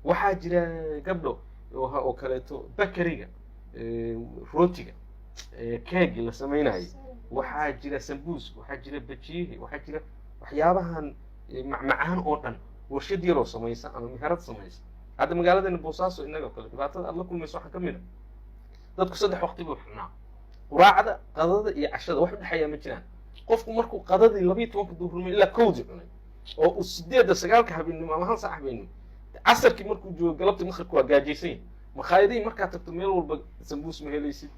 S1: Waxaa jira gabdho oo kaleeto bakeriga, rootiga, keegi la samaynayo, waxaa jira sambuus, waxaa jira bajiyihi, waxaa jira waxyaabahan macmacaan oo dhan, warshad yaroo samaysa ama meherad samaysa. Hadda magaaladeena Boosaaso innaga kale dhibaatada aad la kulmayso waxaa ka mid a dadku saddex waqti buu xunaa: quraacda, qadada iyo cashada. Wax udhexeeyaa ma jiraan. Qofku markuu qadadii 12-ka duhurnimo ilaa 1-dii cunay oo uu 8-da, 9-ka habeennimo ama 1 saac habeennimo, casarkii markuu joogo, galabtii maqribka waa gaajaysan yahay. Makhaayadihii markaad tagto, meel walba sambuus ma helaysid,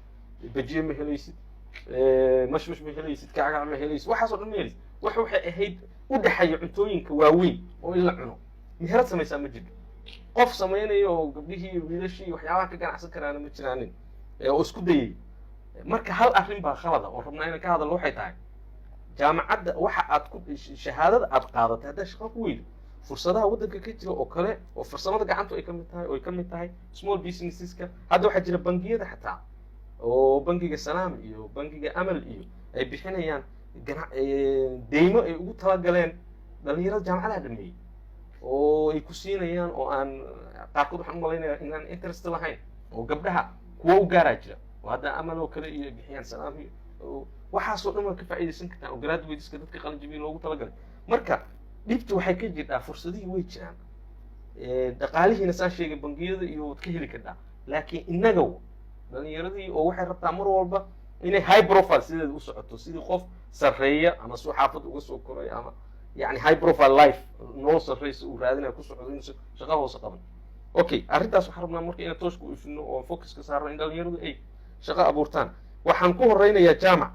S1: bajiye ma helaysid, mashmash ma helaysid, kackac ma helaysid, waxaasoo dhan ma helaysid. Waxay ahayd u dhexeeya cuntooyinka waaweyn oo in la cuno, meherad samaysaa ma jirto. Qof samaynaya oo gabdhihii iyo wiilashii waxyaabaha ka ganacsan karaana ma jiraanin oo isku dayay. Marka hal arrin baa khalada oo rabnaa inaan ka hadalno, waxay tahay jaamacadda waxa aad ku shahaadada aad qaadatay haddaad shaqo ku weydo, fursadaha waddanka ka jira oo kale oo farsamada gacantu ay ka mid tahay, oo ay ka mid tahay small businesseska. Hadda waxaa jira bangiyada xataa, oo bangiga Salaam iyo bangiga Amal iyo ay bixinayaan deymo ay ugu talagaleen dhalinyarada jaamacadaha dhameeyey oo ay ku siinayaan, oo aan qaarkood waxaan umalaynaya inaan interest lahayn, oo gabdhaha kuwa u gaaraa jira oo hadda Amal oo kale iyo ay bixiyaan, Salaam iyo waxaasoo dhan waa ka faa'iidaysan kartaan, oo graduateska, dadka qalinjabiya loogu talagalay. Marka dhibtu waxay ka jirtaa, fursadihii way jiraan, dhaqaalihiina saan sheegay bangiyada iyo waad ka heli kartaa, laakiin innaga dhalinyaradii oo waxay rabtaa mar walba inay high profile sideeda u socoto, sidii qof sarreeya ama suu xaafad uga soo koray ama yani high profile life, nolol sarreysa uu raadinayo ku socdo, inuusan shaqo hoose qaban. Okay, arrintaas waxaan rabnaa marka inaan tooshka u ifino oo focuska saarno in dhalinyaradu ay shaqo abuurtaan. Waxaan ku horeynayaa Jaamac.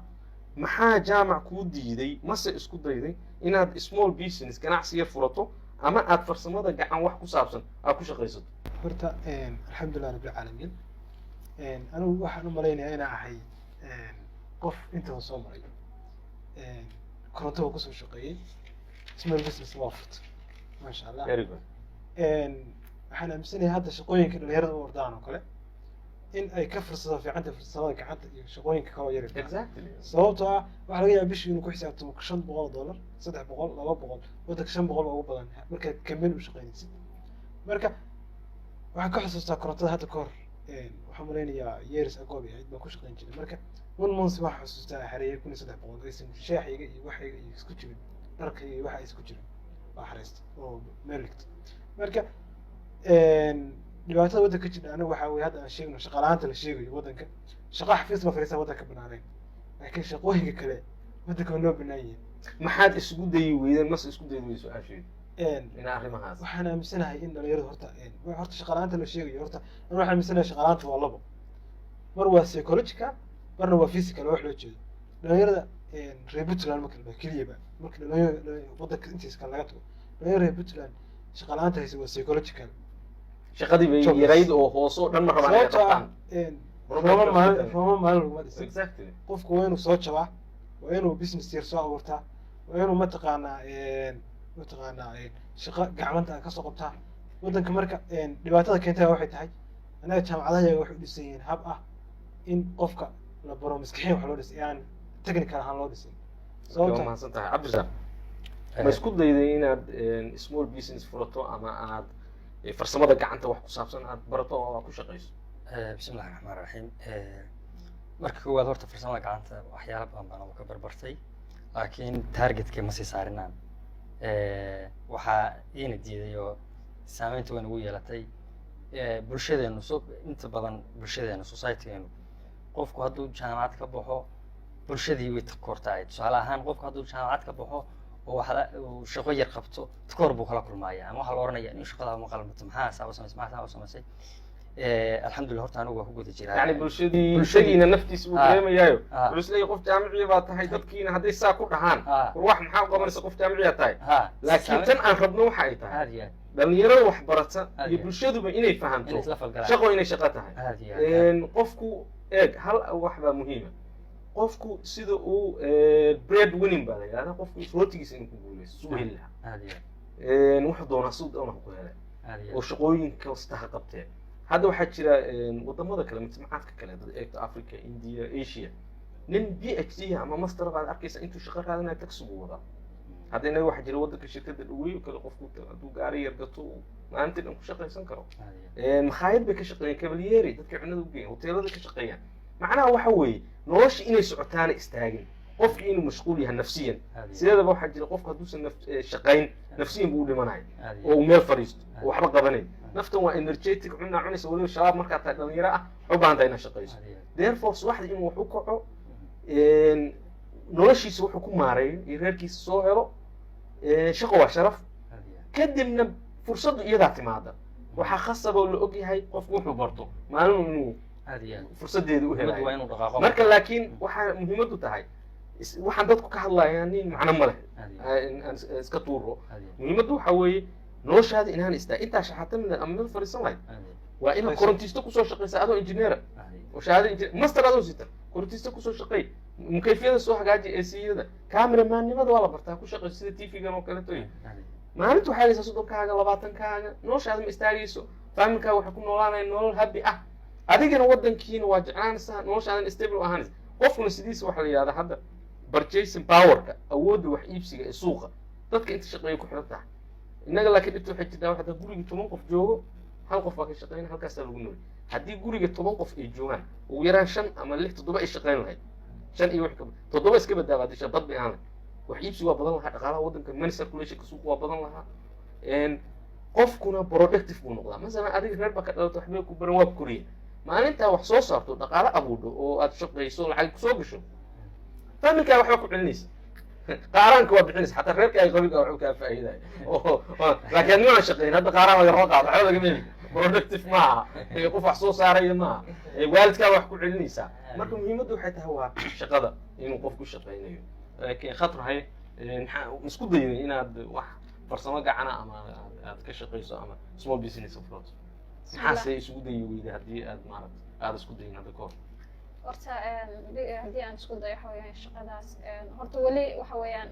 S1: Maxaa Jaamac kuu diiday, mase isku dayday inaad small business, ganacsi yar furato ama aad farsamada gacan wax ku saabsan aad ku shaqaysato?
S2: Horta alxamdulilah rabbilcaalamiin. Anigu waxaan u malaynayaa inaan ahay qof intaba soo maray. Koronto waa kusoo shaqeeyey, small business waa furta, maasha Allah.
S1: Very good.
S2: Waxaan aaminsanahay hadda shaqooyinka dhalinyarada u ordaan oo kale in ay ka fursado fiicanta farsamada gacanta iyo shaqooyinka kaloo yar. Sababtoo ah waxaa laga yaaba bishii inuu ku xisaabtamo $500, 300, 200. Waddanka 500 waa ugu badan markaad company u shaqeynaysid. Marka waxaan ka xusuustaa korontada hadda ka hor, waxaan malaynayaa years ago bay ahayd, baan ku shaqeyn jiray. Marka one month waxaan xusuustaa xareeyay 1300, aysan shaaxayga iyo waxayga iyo isku jirin, dharkayga iyo waxa isku jirin baa xareystay oo meel dhigtay. Marka dhibaatada waddanka ka jirta aniga waxaa weye hadda aan sheegno shaqa la'aanta la sheegayo waddanka, shaqa xafiis la fadhiista waddanka banaanayn, laakiin shaqooyinka kale waddanka waa noo banaan yihiin.
S1: Maxaad isugu dayi weydeen, mase isku dayi weyday su-aasheedu ina arrimahaas?
S2: Waxaan aaminsanahay in dhalinyaradu horta shaqa la'aanta la sheegayo, horta aniga waxaan aaminsanahay shaqa la'aanta waa labo: mar waa psychological, marna waa physical. Wax loo jeedo dhalinyarada reer Puntland marka la dhaho keliyaba, marka dhalinyarada waddanka intiisa kale laga tago, dhalinyarada reer Puntland shaqa la'aanta haysa waa psychological.
S1: Shaqadii bay
S2: Jobless.
S1: yarayd oo hoose oo dhan ma rabaan inay
S2: Sababtoo ah
S1: qabtaan.
S2: Rooma maalin, Rooma maalin laguma dhisin. Qofku waa inuu soo jabaa, waa inuu business yar soo abuurtaa, waa inuu mataqaanaa. Mataqaanaa shaqo gacmanta aad kasoo qabtaa waddanka. Marka dhibaatada keentay waxay tahay annaga jaamacadaha yaga waxay u dhisan yihiin hab ah in qofka la baro maskaxiyan wax loo dhisay, aan technical ahaan loo dhisin.
S1: Waa
S2: Sababta
S1: mahadsan tahay, Cabdirasaaq. Ma isku dayday inaad small business furato ama aad farsamada gacanta wax ku saabsan aad barato oo aad ku shaqayso?
S3: Bismillahi raxmaan raxiim. Marka koowaad horta farsamada gacanta waxyaala badan baan ka barbartay, laakiin targetka ma sii saarinaan. Waxaa iina diiday oo saameynta weyn ugu yeelatay bulshadeenu, so inta badan bulshadeenu, societygeenu, qofku hadduu jaamacad ka baxo bulshadii way takoortahay. Tusaale ahaan, qofku hadduu jaamacad ka baxo oo wax uu shaqo yar qabto, takoor buu kala kulmaaya ama waxaa la oranaya in shaqada ma qalmato, maxaa saa u samaysay, maxaa saa u samaysay. Alxamdulillah, horta anigu waa ku guda jiraa.
S1: Yani bulshadii
S3: Bulshadii.
S1: Isagiina naftiisa uu dareemayaayo, wuxuu isleeyahay qof jaamiciya baa tahay, dadkiina hadday saa ku dhahaan, war wax maxaa qabanaysa, qof jaamiciya tahay. Laakiin tan aan rabno waxa ay tahay
S3: Aad iyo aad.
S1: dhalinyarada wax barata
S3: Aad
S1: iyo
S3: iyo aad.
S1: bulshaduba inay fahamto
S3: inay isla falgalaan
S1: shaqo inay shaqo tahay.
S3: Aad iyo aad.
S1: Qofku eeg, hal wax baa muhiima: qofku sida uu bread winning baa la yidhahdaa, qofku rootigiisa inuu ku guuleysto suu heli lahaa.
S3: Aad iyo aad.
S1: Wuxuu doonaa siduu doona ku helay
S3: Aad iyo
S1: oo
S3: aad.
S1: shaqooyin kasta ha qabtee. Hadda waxaa jira wadamada kale, mujtamacaadka kale, dad eegto Africa, India, Asia, nin PhD ama master baad arkaysa intuu shaqo raadinayo taxi buu wadaa. Hadda inaga waxaa jira waddanka shirkadda dhaweey oo kale, qofku hadduu gaari yar gato uu maalintii dhan ku shaqaysan karo.
S3: Aad iyo aad.
S1: Makhaayad bay ka shaqeeyaan, kabalyeeri, dadka cunada u geeyaan, hoteelada ka shaqeeyaan. Macnaha waxa weeye nolosha inay socotaana istaagin, qofki inuu mashquul yahay nafsiyan.
S3: Aad iyo
S1: Sideedaba waxaa jira qofku hadduusan shaqayn nafsiyan buu u dhimanaya
S3: aad iyo
S1: oo uu meel fadhiisto oo waxba qabanayn. Naftan waa energetic, cunaa cunaysa, weliba shabaab markaa tahay, dhalinyaro ah, waxay u baahan tahay inaad shaqayso.
S3: Aad iyo aad.
S1: Therefore subaxdii inuu wax u kaco, noloshiisa wuxuu ku maareeyo iyo reerkiisa soo helo, shaqo waa sharaf.
S3: Aad iyo aad.
S1: Kadibna fursaddu iyadaa timaada. Waxaa khasab oo la og yahay qofku wuxuu barto maalin inuu
S3: Aad iyo aad.
S1: fursadeeda u
S3: Muhiimaddu waa
S1: helayo.
S3: inuu dhaqaaqo.
S1: Marka laakiin waxaa muhiimaddu tahay waxaan dadku ka hadlayaan nin macno ma leh.
S3: Aad iyo aad.
S1: Aan iska tuuro.
S3: Aad iyo aad.
S1: Muhiimaddu waxaa weeye noloshaada inaan istaa intaa shaxaata mid ama meel fadhiisan lahayd,
S3: Aad iyo
S1: waa inaad korontiisto kusoo shaqaysa adoo injineera
S3: aad iyo
S1: oo shahaado injineer, master adoo sita, korontiisto kusoo shaqeey, mukayfiyada soo hagaaji, AC-yada, cameramaannimada waa la bartaa, ku shaqeyso sida TV-gan oo kaleeto.
S3: aad iyo
S1: Maalinta waxay haysaa 30kaaga, 20kaaga, noloshaada ma istaagayso, familykaaga waxay ku noolaanaya nolol happy ah, adigana waddankiina waa jeclaanaysaa, noloshaadan stable u ahaanaysa. Qofkuna sidiisa waxaa la yidhahdaa hadda purchasing powerka, awoodda wax iibsiga ee suuqa, dadka inta shaqeeya ku xiran tahay. Innaga laakiin dhibta waxay jirtaa, hadda guriga 10 qof joogo, hal qof baa ka shaqeynaya, halkaasaa lagu nool. Haddii guriga 10 qof ay joogaan, ugu yaraan shan ama lix, toddoba ay shaqeyn lahayd, shan iyo wix ka toddoba iska badaaba, haddii bad bay ahaan lahayd, wax iibsi waa badan lahaa, dhaqaalaha waddanka, money circulationka suuqa waa badan lahaa. Qofkuna productive buu noqdaa. Masalan adiga reer baa ka dhalato, waxbay ku baran, waa koriya. Maalintaa wax soo saarto, dhaqaale abuudho oo aad shaqayso, lacag kusoo gasho, familkaa waxba ku celinaysa, qaaraanka waa bixinaysa, xataa reerka ay qabiilka waxba kaa faa'iidaya. Laakiin haddii aan shaqayn, hadda qaaraan laga qaado, waxba lagama heli, productive maaha, qof wax soo saaraya maaha, waalidkaa wax ku celinaysaa. Marka muhiimaddu waxay tahay waa shaqada inuu qofku shaqaynayo. Laakiin khatar hay, maxaa isku dayday inaad wax farsamo gacana ama aad ka shaqayso ama small business furato? Maxaase isugu dayi weyday haddii aad maarata aada isku dayin hadda kahor?
S4: Horta haddii aan isku dayo, waxa weeyaan shaqadaas horta weli waxa weeyaan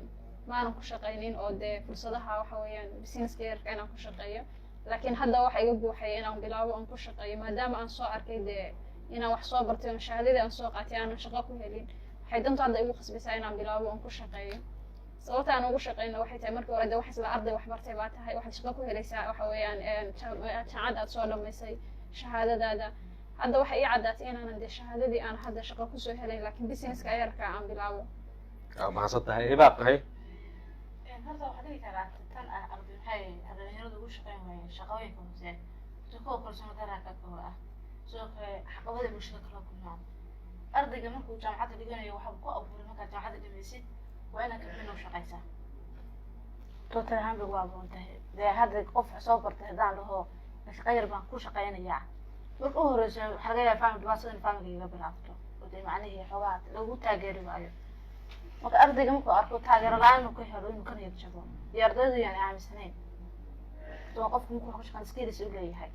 S4: maanan ku shaqaynin oo dee fursadaha waxa weeyaan businesska yarka inaan ku shaqeeyo. Laakiin hadda waxa iga guuxaya inaan bilaabo oon ku shaqeeyo, maadaama aan soo arkay dee inaan wax soo bartay oon shahaadadii aan soo qaatay aanan shaqo ku helin. Waxay dantu hadda igu khasbaysaa inaan bilaabo oon ku shaqeeyo. Sababta aan ugu shaqeyno waxay tahay, markii hore de wax isla arday wax bartay baa tahay, waxaad shaqo ku helaysaa waxa weeyaan jaamacad aad soo dhamaysay, shahaadadaada. Hadda waxay ii caddaatay inaanan dee shahaadadii aan hadda shaqo kusoo helayn, laakiin businesska yarka aan bilaabo.
S1: Waa mahadsan tahay, Hibaaq ahay.
S5: Horta waxaa dhihi karaa tan ah arday maxay dhalinyaradu ugu shaqeyn waayeen shaqooyinka hoose? Horta kuwa kalsooni daraa ka koo ah, sidoo kale caqabada bulshada kala kulmaan. Ardayga markuu jaamacadda dhiganayo waxaa ku abuuray markaad jaamacadda dhamaysid waa inaad company u shaqaysaa. Total ahaan bay ugu abuuran tahay. Dee hadda qof wax soo bartay haddaan dhaho shaqo yar baan ku shaqaynayaa, marka u horeysa waxaa laga yaaba family dhibaatada in family iga bilaabto oo dee macnihii xoogaa lagu taageeri waayo. Marka ardayga markuu arko taageero la-aan inuu ka helo, inuu ka niyad jabo, iyo ardaydu yaan aaminsanayn. Waa qofku markuu wax ku shaqeyn skills u leeyahay,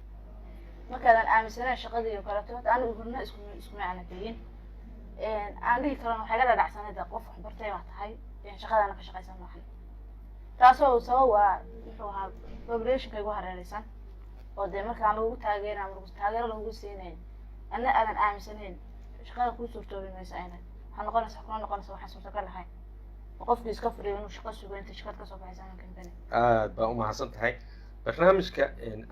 S5: markaadan aaminsanayn shaqadii oo kaleeto. Horta anigu hurna isku iskuma aanageyin aan dhihi karana waxay ga dhadhacsanay qof wax bartay baa tahay, shaqadaana ka shaqaysan maahan. Taasoo sabab ah muxuu ahaa populationka igu hareereysan oo dee markaan lagugu taageera ama taageero lagugu siinayn, adna aadan aaminsanayn, shaqada kuu suurtoobi maysa. Ayna waxaa noqonaysa kuna noqonaysa waxaan suurtagal ahayn oo qofkii iska fadhiyo inuu shaqo sugo inta shaqad kasoo baxaysa ama company.
S1: Aad baa umahadsan tahay. Barnaamijka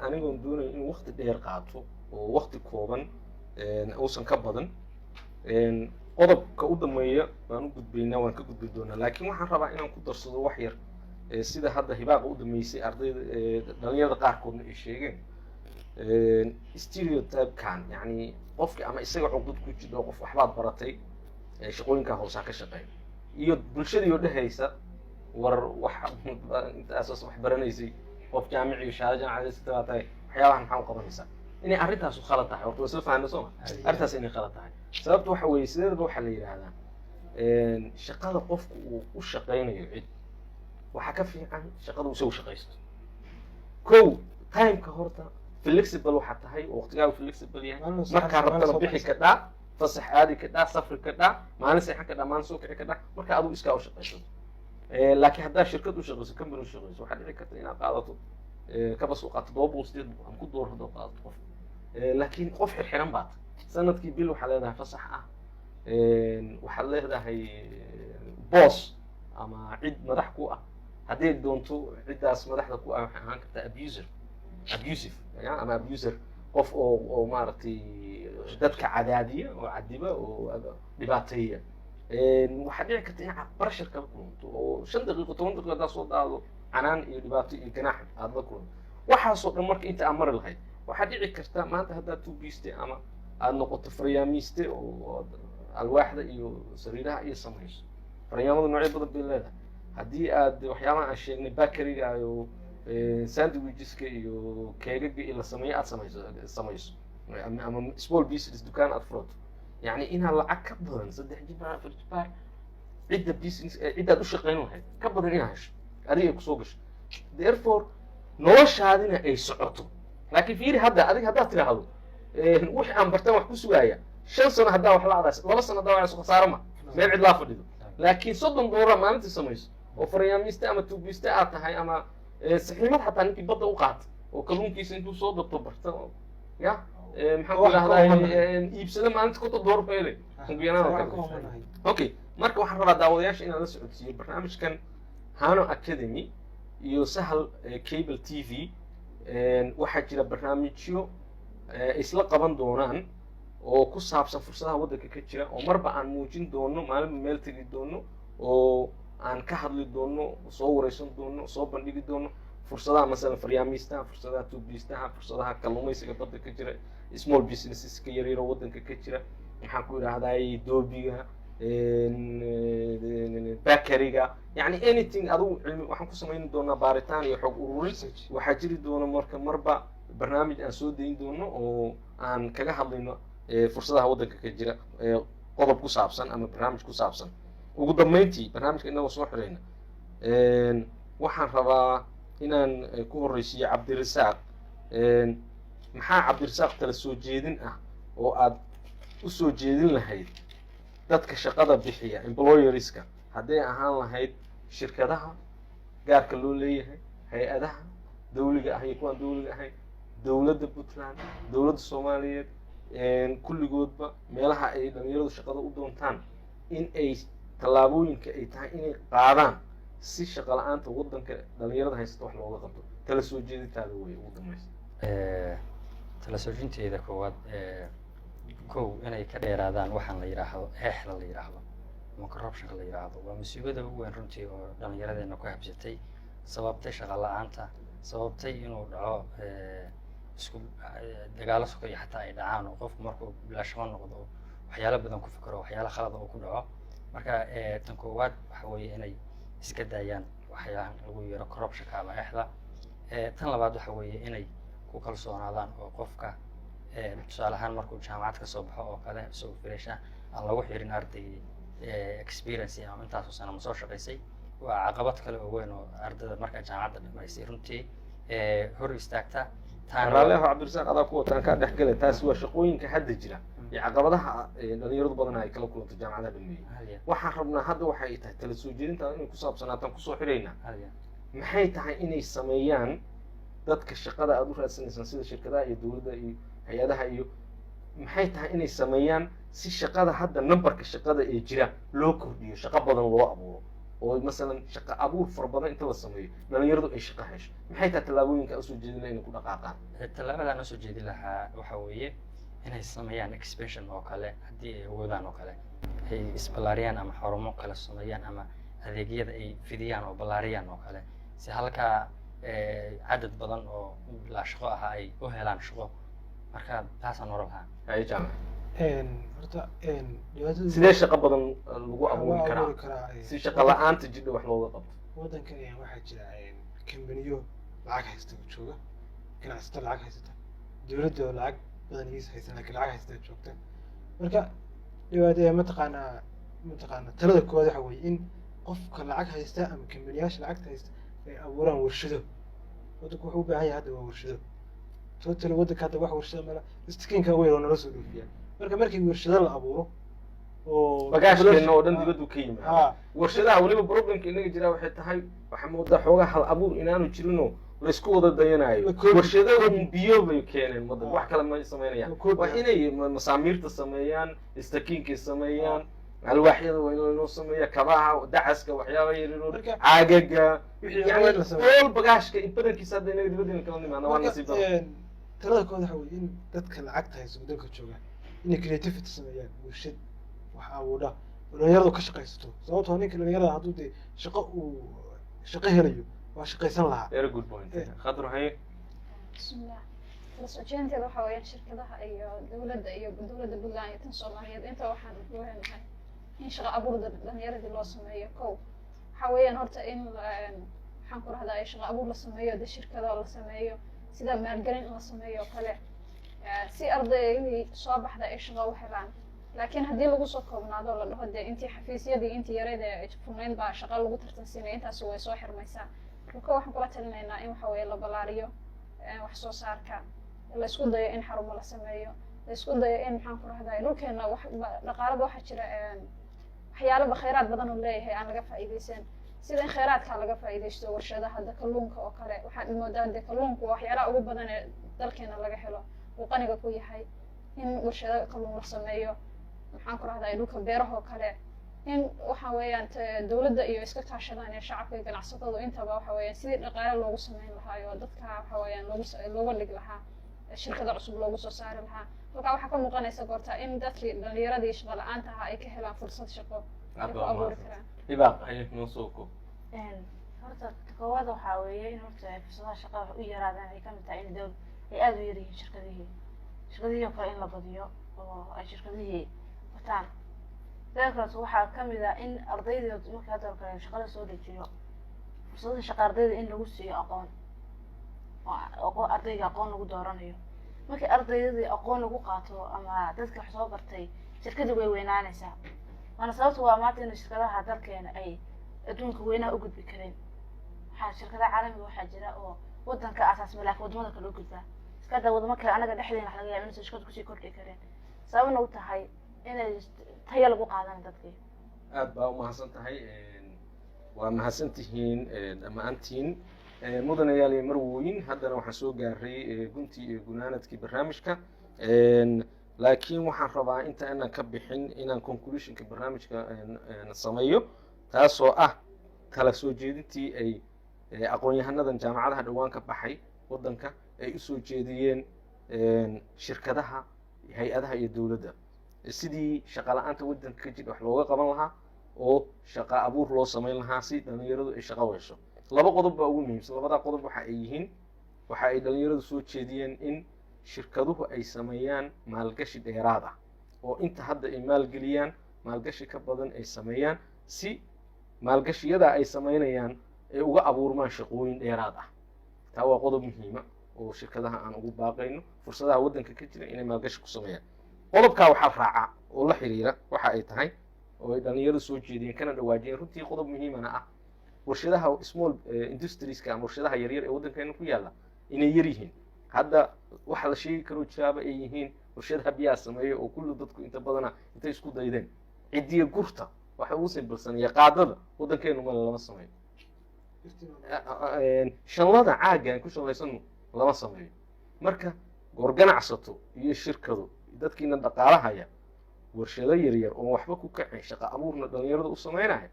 S1: anigoon doonayo inuu wakti dheer qaato oo wakti kooban uusan ka badan, qodobka u dambeeya baan u gudbaynaa, waan ka gudbi doonaa, laakiin waxaan rabaa inaan ku darsado wax yar. Sida hadda Hibaaqa u dambeysay, ardayda, dhalinyarada qaarkoodna ay sheegeen, stereotype-kan, yacni qofki ama isaga cuqdad ku jidho, qof waxbaad baratay, shaqooyinkaa hoosaa ka shaqeeya, iyo bulshadii oo dhehaysa, war wax intaasaas wax baranaysay, qof jaamici iyo shahaado jaamacadeed baa tahay, waxyaabahan maxaa u qabanaysaa? Inay arrintaasu khalad tahay horta waa isla fahanna, soo ma? Arrintaas inay khalad tahay, sababta waxa weeye, sideedaba waxaa la yidhaahdaa, shaqada qofku uu u shaqaynayo cid waxaa ka fiican shaqada uu isagu shaqaysto. Kow, timeka horta flexible waxaa tahay oo waqtigaagu flexible yahay, markaa rabtana bixi kadhaa, fasax aadi kadhaa, safri kadhaa, maalin seexan kadhaa, maalin soo kici kadhaa, marka adigu iskaa u shaqaysato. Laakiin haddaa shirkad u shaqayso, company u shaqayso, waxaa dhici karta inaad qaadato, kaba soo qaato 708 ama ku door haddaad qaadato qof. Laakiin qof xirxiran baad sanadkii bil waxaa leedahay fasax ah, waxaad leedahay boss ama cid madax ku ah. Hadday doonto ciddaas madaxda ku ah waxay ahaan kartaa abuser, abusive ya, ama abuser, qof oo maaragtay dadka cadaadiya oo cadiba oo dhibaateeya. Waxaa dhici karta in pressure kala kulanto oo 5 daqiiqo, 10 daqiiqo haddaad soo daado, canaan iyo dhibaato iyo ganaax aada la kulanto. Waxaasoo dhan marka inta aad mari lahayd, waxaa dhici karta maanta haddaad tuubiiste ama aada noqoto faryaamiiste oo aad alwaaxda iyo sariiraha iyo samayso, faryaamada noocyo badan bay leedahay, haddii aad waxyaabaha aan sheegnay, bakeryga iyo sandwicheska iyo keegaga iyo la sameeyo aad samayso ama small business dukaan aad furato, yacni inaad lacag ka badan 3 jibaar, 4 jibaar cidda business ciddaad u shaqayn lahayd ka badan inaad hesho, adiga ay kusoo gasho, therefore noloshaadina ay socoto. Laakiin fiiri, hadda adiga haddaad tidhaahdo wixii aan bartaan wax ku sugaaya, 5 sano haddaa wax la adays, 2 sano haddaa wax khasaaro ma meel cidlaa fadhido. Laakiin $30 maalintii samayso oo faryaamiiste ama tuubiiste aad tahay ama saxiimad, xataa ninkii badda u qaata oo kalluunkiisa intuu soo dabto barta ya, maxaan ku idhahdaa, iibsada, maalinta $50 ku helay ugu yaraan oo kale. Okay, marka waxaan rabaa daawadayaasha inaan la socodsiiyo barnaamijkan Hano Academy iyo Sahal Cable TV. Waxaa jira barnaamijyo isla qaban doonaan oo ku saabsan fursadaha waddanka ka jira, oo marba aan muujin doono, maalinba meel tegi doono oo aan ka hadli doono, soo wareysan doono, soo bandhigi doono fursadaha, masalan faryaamiistaha, fursadaha tuubiistaha, fursadaha kalluumaysiga badda ka jira, small businesseska yaryaro waddanka ka jira, maxaan ku idhahday, doobiga, bakeryga, yani anything adigu cilmi. Waxaan ku samayn doonaa baaritaan iyo xog ururin. Waxaa jiri doona marka marba barnaamij aan soo dayn doono oo aan kaga hadlayno fursadaha waddanka ka jira, qodob ku saabsan ama barnaamij ku saabsan. Ugu dambeyntii, barnaamijka inagoo soo xirayna, waxaan rabaa inaan ku horreysiiyo Cabdirasaaq. Maxaa, Cabdirasaaq, tala soo jeedin ah oo aad u soo jeedin lahayd dadka shaqada bixiya, employerska, hadday ahaan lahayd shirkadaha gaarka loo leeyahay, hay-adaha dawliga ah iyo kuwaan dawliga ahayn, dowladda Puntland, dowladda Soomaaliyeed, kulligoodba meelaha ay dhalinyaradu shaqada u doontaan, in ay tallaabooyinka ay tahay inay qaadaan si shaqa la-aanta waddanka dhalinyarada haysata wax looga qabto? Tala soo jeedintaada wey ugu dambaysa.
S3: Tala soo jeedinteeda koowaad, kow, inay ka dheeraadaan waxaan la yidhaahdo eexda la yidhaahdo ama corruptionka la yidhaahdo. Waa musiibada ugu weyn runtii oo dhalinyaradeenna ku habsatay, sababtay shaqa la-aanta, sababtay inuu dhaco isku dagaalo sokeeye xataa ay dhacaan, oo qofku markuu bilaashamo noqdo waxyaalo badan ku fikiro, waxyaalo khalada uu ku dhaco. Marka tan koowaad waxa weeye inay iska daayaan waxyaalahan lagu yeero corruptionka ama eexda. Tan labaad waxa weeye inay ku kalsoonaadaan oo qofka, tusaale ahaan, markuu jaamacad kasoo baxo oo kale, isagoo fresh ah, aan lagu xirin arday experience ama intaasoo sano ma soo shaqaysay. Waa caqabad kale oo weyn oo ardayda markaa jaamacadda dhamaysay runtii hor istaagta. Taana
S1: Raalli aho, Cabdirasaaq, adaa ku wataan kaa dhexgale. Taasi waa shaqooyinka hadda jira iyo caqabadaha dhalinyaradu badanaa ay kala kulanto jaamacadaha dhameeyey.
S3: Hadiya.
S1: Waxaan rabnaa hadda waxay tahay tala soo jeedintaada inay ku saabsanaataan kusoo xiraynaa.
S3: Hadiya.
S1: Maxay tahay inay sameeyaan dadka shaqada aada u raadsanaysaan, sida shirkadaha iyo dowladda iyo hay-adaha iyo, maxay tahay inay sameeyaan si shaqada hadda numberka shaqada ee jira loo kordhiyo, shaqo badan loo abuuro, oo masalan shaqo abuur fara badan inta la sameeyo dhalinyaradu ay shaqo hesho? Maxay tahay tallaabooyinka aad usoo jeedin inay ku dhaqaaqaan?
S3: Tallaabadaan usoo jeedin lahaa waxa weeye inay sameeyaan expansion oo kale, haddii ay awoodaan oo kale, ay isballaariyaan ama xarumo kale sameeyaan ama adeegyada ay fidiyaan oo ballaariyaan oo kale, si halkaa cadad badan oo bilaa shaqo ah ay u helaan shaqo. Marka taasaan oran lahaa.
S1: Haye, Jaamac.
S2: Horta dhibaatada
S1: Sidee shaqo badan lagu
S2: waxaa
S1: abuuri
S2: loo
S1: karaa
S2: abuuri karaa
S1: si shaqo la-aanta jidha wax looga qabto?
S2: Waddanka waxaa jira kambaniyo lacag haysta oo jooga, ganacsato lacag haysata, dowladda oo lacag badan iis haysan laakiin lacag haysata joogta. Marka dhibaata mataqaanaa talada koowaad waxa weeye in qofka lacag haysta ama kambaniyaasha lacagta haysta ay abuuraan warshado. Waddanku wuxuu u baahan yahay hadda waa warshado. Totally waddanka hadda wax warshado mala istikiinka weyn oo nala soo dhoofiya. Marka markii warshado la abuuro oo
S1: Bagaashkeena oo dhan dibaddu ka yimaada.
S2: Ha.
S1: Warshadaha weliba problemka inaga jiraa waxay tahay, waxaa moodaa xoogaa hal abuur inaanu jirinoo laysku wada dayanayo.
S2: La koobi.
S1: Warshadahu biyo bay keeneen wadanka, wax kale ma samaynayaan.
S2: La koobi.
S1: Waa inay masaamiirta sameeyaan, istakiinkay sameeyaan, alwaaxyada waa in laynoo sameeya, kabaha, dacaska, waxyaaba yaryar, caagaga,
S2: Wixii
S1: yani
S2: waa in la sameeyo.
S1: All bagaashka badankiisa hadda inaga dibaddeena kala nimaana, waa
S2: Marka,
S1: nasiib darro.
S2: Talada koowaad waxa weeye in dadka lacagta haysto dalka jooga inay creativity sameeyaan, warshad wax abuudha oo dhalinyaradu ka shaqaysato, sababtoo ninka dhalinyarada hadduu dee shaqo uu shaqo helayo waa shaqaysan lahaa.
S1: Very good point. Khadro, haye.
S4: Bismillah, kala soo jeedinteeda waxa weeyaan shirkadaha iyo dowladda iyo dowladda Puntland iyo tan Soomaaliyeed inta waxaan ku leenahay in shaqo abuur dhalinyaradii loo sameeyo. Kow waxa weeyaan horta in waxaan ku rahdaa shaqo abuur la sameeyo, de shirkado la sameeyo, sida maalgelin in la sameeyo oo kale, si ardaydii soo baxda ay shaqo u helaan. Laakiin haddii lagu soo koobnaado la dhaho dee intii xafiisyadii intii yareyd ee furnayd baa shaqo lagu tartansiinaya, intaasi way soo xirmaysaa. Marka kow waxaan kula talinaynaa in waxa weeye la ballaariyo wax soo saarka, la isku dayo in xarumo la sameeyo, la isku dayo in maxaan ku rahdaa dhulkeena wax dhaqaalaba waxaa jira waxyaalaba khayraad badan oo leeyahay aan laga faa'iidaysan, sida in khayraadka laga faa'iidaysto, warshadaha hadda kalluunka oo kale. Waxaad moodaa dee kalluunku waa waxyaalaha ugu badan ee dalkeena laga helo, uu qaniga ku yahay, in warshado kalluun la sameeyo. Maxaan ku rahdaa dhulka beerahoo kale in waxa weeyaan dowladda iyo iska kaashadaan ee shacabka iyo ganacsatadu intaba, waxa weeyaan sidii dhaqaale loogu sameyn lahaa oo dadka waxa weeyaan loogu looga dhigi lahaa shirkado cusub loogu soo saari lahaa. Halkaa waxaa ka muuqanaysa goorta in dadkii dhalinyaradii shaqo la-aanta ahaa ay ka helaan fursad shaqo ay ku abuuri karaan.
S1: Hibaaq, haye, noo soo koob.
S5: Horta ta koowaad waxaa weeye in horta ay fursadaha shaqada wax u yaraadaan ay kamid tahay in dowl ay aada u yaryihiin shirkadihii oo kale in la badiyo oo ay shirkadihii wataan. Sidoo kaleeto waxaa kamid ah in ardaydii markii hadda oo kale shaqada soo dejiyo, fursadaha shaqa ardayda in lagu siiyo aqoon, oo ardayga aqoon lagu dooranayo. Markii ardaydadii aqoon lagu qaato ama dadka wax soo bartay, shirkadii way weynaanaysaa. Waana sababta waa maanta in shirkadaha dalkeena ay adduunka weynaha u gudbi kareen. Waxaa shirkadaha caalamiga waxaa jira oo wadanka asaasma laakiin wadamada kale u gudbaa. Iska daa wadamo kale, anaga dhexdeena waxa laga yaaba inaysan shirkadu kusii kordhi kareen, sababna u tahay inay tayo lagu qaadana dadkii.
S1: Aad baa umahadsan tahay, waa mahadsan tihiin dhammaantiin, mudanayaal iyo marwooyin. Haddana waxaan soo gaaray guntii iyo gunaanadkii barnaamijka, laakiin waxaan rabaa inta inaan ka bixin inaan conclusionka barnaamijka sameeyo, taasoo ah kala soo jeedintii ay aqoon-yahanadan jaamacadaha dhowaan ka baxay waddanka ay usoo jeediyeen shirkadaha, hay-adaha iyo dowladda, sidii shaqa la-aanta waddanka ka jira wax looga qaban lahaa oo shaqa abuur loo samayn lahaa si dhalinyaradu ay shaqo u hesho. Laba qodob baa ugu muhiimsan. Labadaa qodob waxa ay yihiin, waxa ay dhalinyaradu soo jeediyeen in shirkaduhu ay sameeyaan maalgashi dheeraad ah, oo inta hadda ay maalgeliyaan maalgashi ka badan ay sameeyaan, si maalgashiyada ay sameynayaan ay uga abuurmaan shaqooyin dheeraad ah. Taa waa qodob muhiima oo shirkadaha aan ugu baaqayno fursadaha waddanka ka jira inay maalgashi ku sameeyaan. Qodobkaa waxaa raaca oo la xiriira waxa ay tahay oo ay dhalinyaradu soo jeediyeen kana dhawaajiyeen, runtii qodob muhiimana ah, warshadaha small industrieska ama warshadaha yaryar ee waddankeena ku yaalla inay yar yihiin. Hadda waxa la sheegi karoo jiraaba ay yihiin warshadaha biyaha sameeya, oo kulli dadku inta badana intay isku daydeen cidiya gurta waxa ugu simbalsan iyo qaadada waddankeenu male lama sameeyo. Shanlada caagga aan ku shanlaysano lama sameeyo. Marka goor ganacsato iyo shirkado, dadkiina dhaqaalahaya, warshado yaryar oon waxba ku kacin, shaqo abuurna dhalinyarada u sameynaya,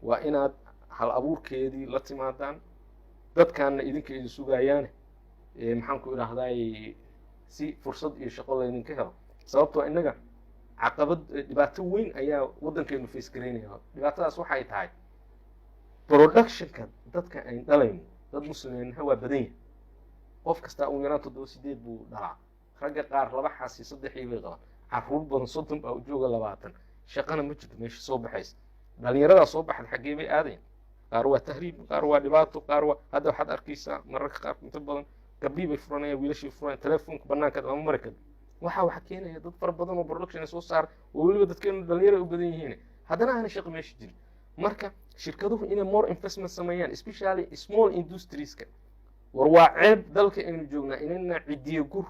S1: waa inaad hal abuurkeedii la timaadaan. Dadkaana idinka idin sugayaane, maxaan ku idhaahdaay, si fursad iyo shaqo laydinka helo. Sababtoo innaga caqabad, dhibaato weyn ayaa waddankeenu face garaynaya. Dhibaatadaas waxay tahay productionka dadka ayn dhalayno. Dad muslimiinha waa badan yahay, qof kastaa ugu yaraan 7, 8 buu dhalaa. Ragga qaar laba xaasi, saddexii bay qabaan, caruur badan, 30 baa u jooga, 20. Shaqana ma jirto meesha soo baxaysa. Dhalinyaradaa soo baxda xaggee bay aadayan? Qaar waa tahriib, qaar waa dhibaato, qaar waa hadda waxaad arkaysaa mararka qaar inta badan gabdhii bay furanayaan, wiilashii furanayaan, telefoonka banaanka lama mari karo. Waxa keenaya dad fara badan oo production soo saar, oo weliba dadkeenu dhalinyaro u badan yihiin, haddana aanay shaqo meesha jirin. Marka shirkaduhu inay more investment sameeyaan, especially small industrieska. War waa ceeb dalka aynu joognaa inayna cidiyo gur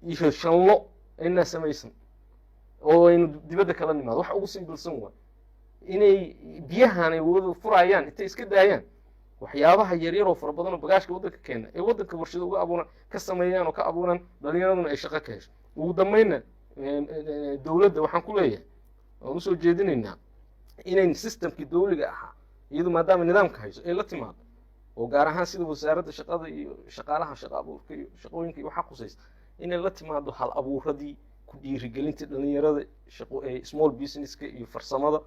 S1: iyo shanlo aynaa samaysan oo aynu dibadda kala nimaado. Wax ugu simplesan waa inay biyahan ay wada furayaan intay iska daayaan, waxyaabaha yaryar oo fara badan oo bagaashka waddanka keena ee waddanka warshado uga abuuran ka sameeyaan oo ka abuuraan, dhalinyaraduna ay shaqo ka hesho. Ugu dambeynna, dowladda waxaan ku leeyahay oon usoo jeedinaynaa inay systemkii dowliga ahaa, iyadu maadaama nidaamka hayso, ay la timaado, oo gaar ahaan sida Wasaaradda Shaqada iyo Shaqaalaha, shaqa abuurka iyo shaqooyinka iyo waxaa khusaysa, inay la timaado hal abuuradii ku dhiirigelinta dhalinyarada shaqo ee small businesska iyo farsamada.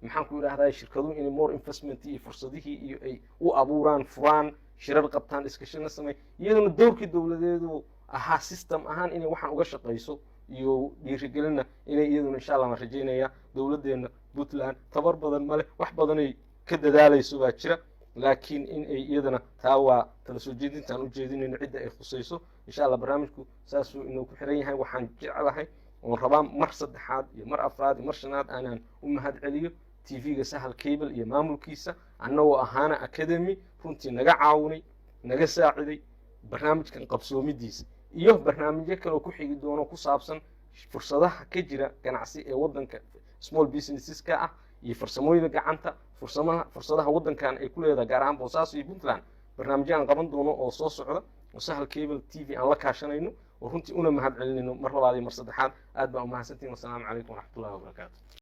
S1: Maxaan ku idhahdaa, shirkaduhu inay more investment iyo fursadihii iyo ay u abuuraan, furaan, shirar qabtaan, iskashina samey, iyaduna dowrkii dowladeedu ahaa system ahaan inay waxaan uga shaqayso iyo dhiirigelinna inay iyaduna, insha Allah, waan rajaynaya. Dowladdeena Puntland tabar badan male, wax badanay ka dadaalayso baa jira, laakiin in ay iyadana taa waa tala soo jeedintaan u jeedinayno cidda ay khusayso, insha Allah. Barnaamijku saasuu inuu ku xiran yahay. Waxaan jeclahay oon rabaa mar saddexaad iyo mar afraad iyo mar shanaad aanaan u mahad celiyo TV-ga Sahal Cable iyo maamulkiisa, annagoo ahaana Academy runtii naga caawinay, naga saaciday barnaamijkan qabsoomidiisa iyo barnaamijyo kale oo ku xigi doono ku saabsan fursadaha ka jira ganacsi ee waddanka, small businesseska ah iyo farsamooyinka gacanta, fursadaha waddankan ay ku leedahay, gaar ahaan Boosaaso iyo Puntland. Barnaamijyo aan qaban doono oo soo socda oo Sahal Cable TV aan la kaashanayno oo runtii una mahad celinayno mar labaad iyo mar saddexaad. Aad baa umahadsantihin. Wasalaamu calaykum waraxmatullahi wabarakaatu.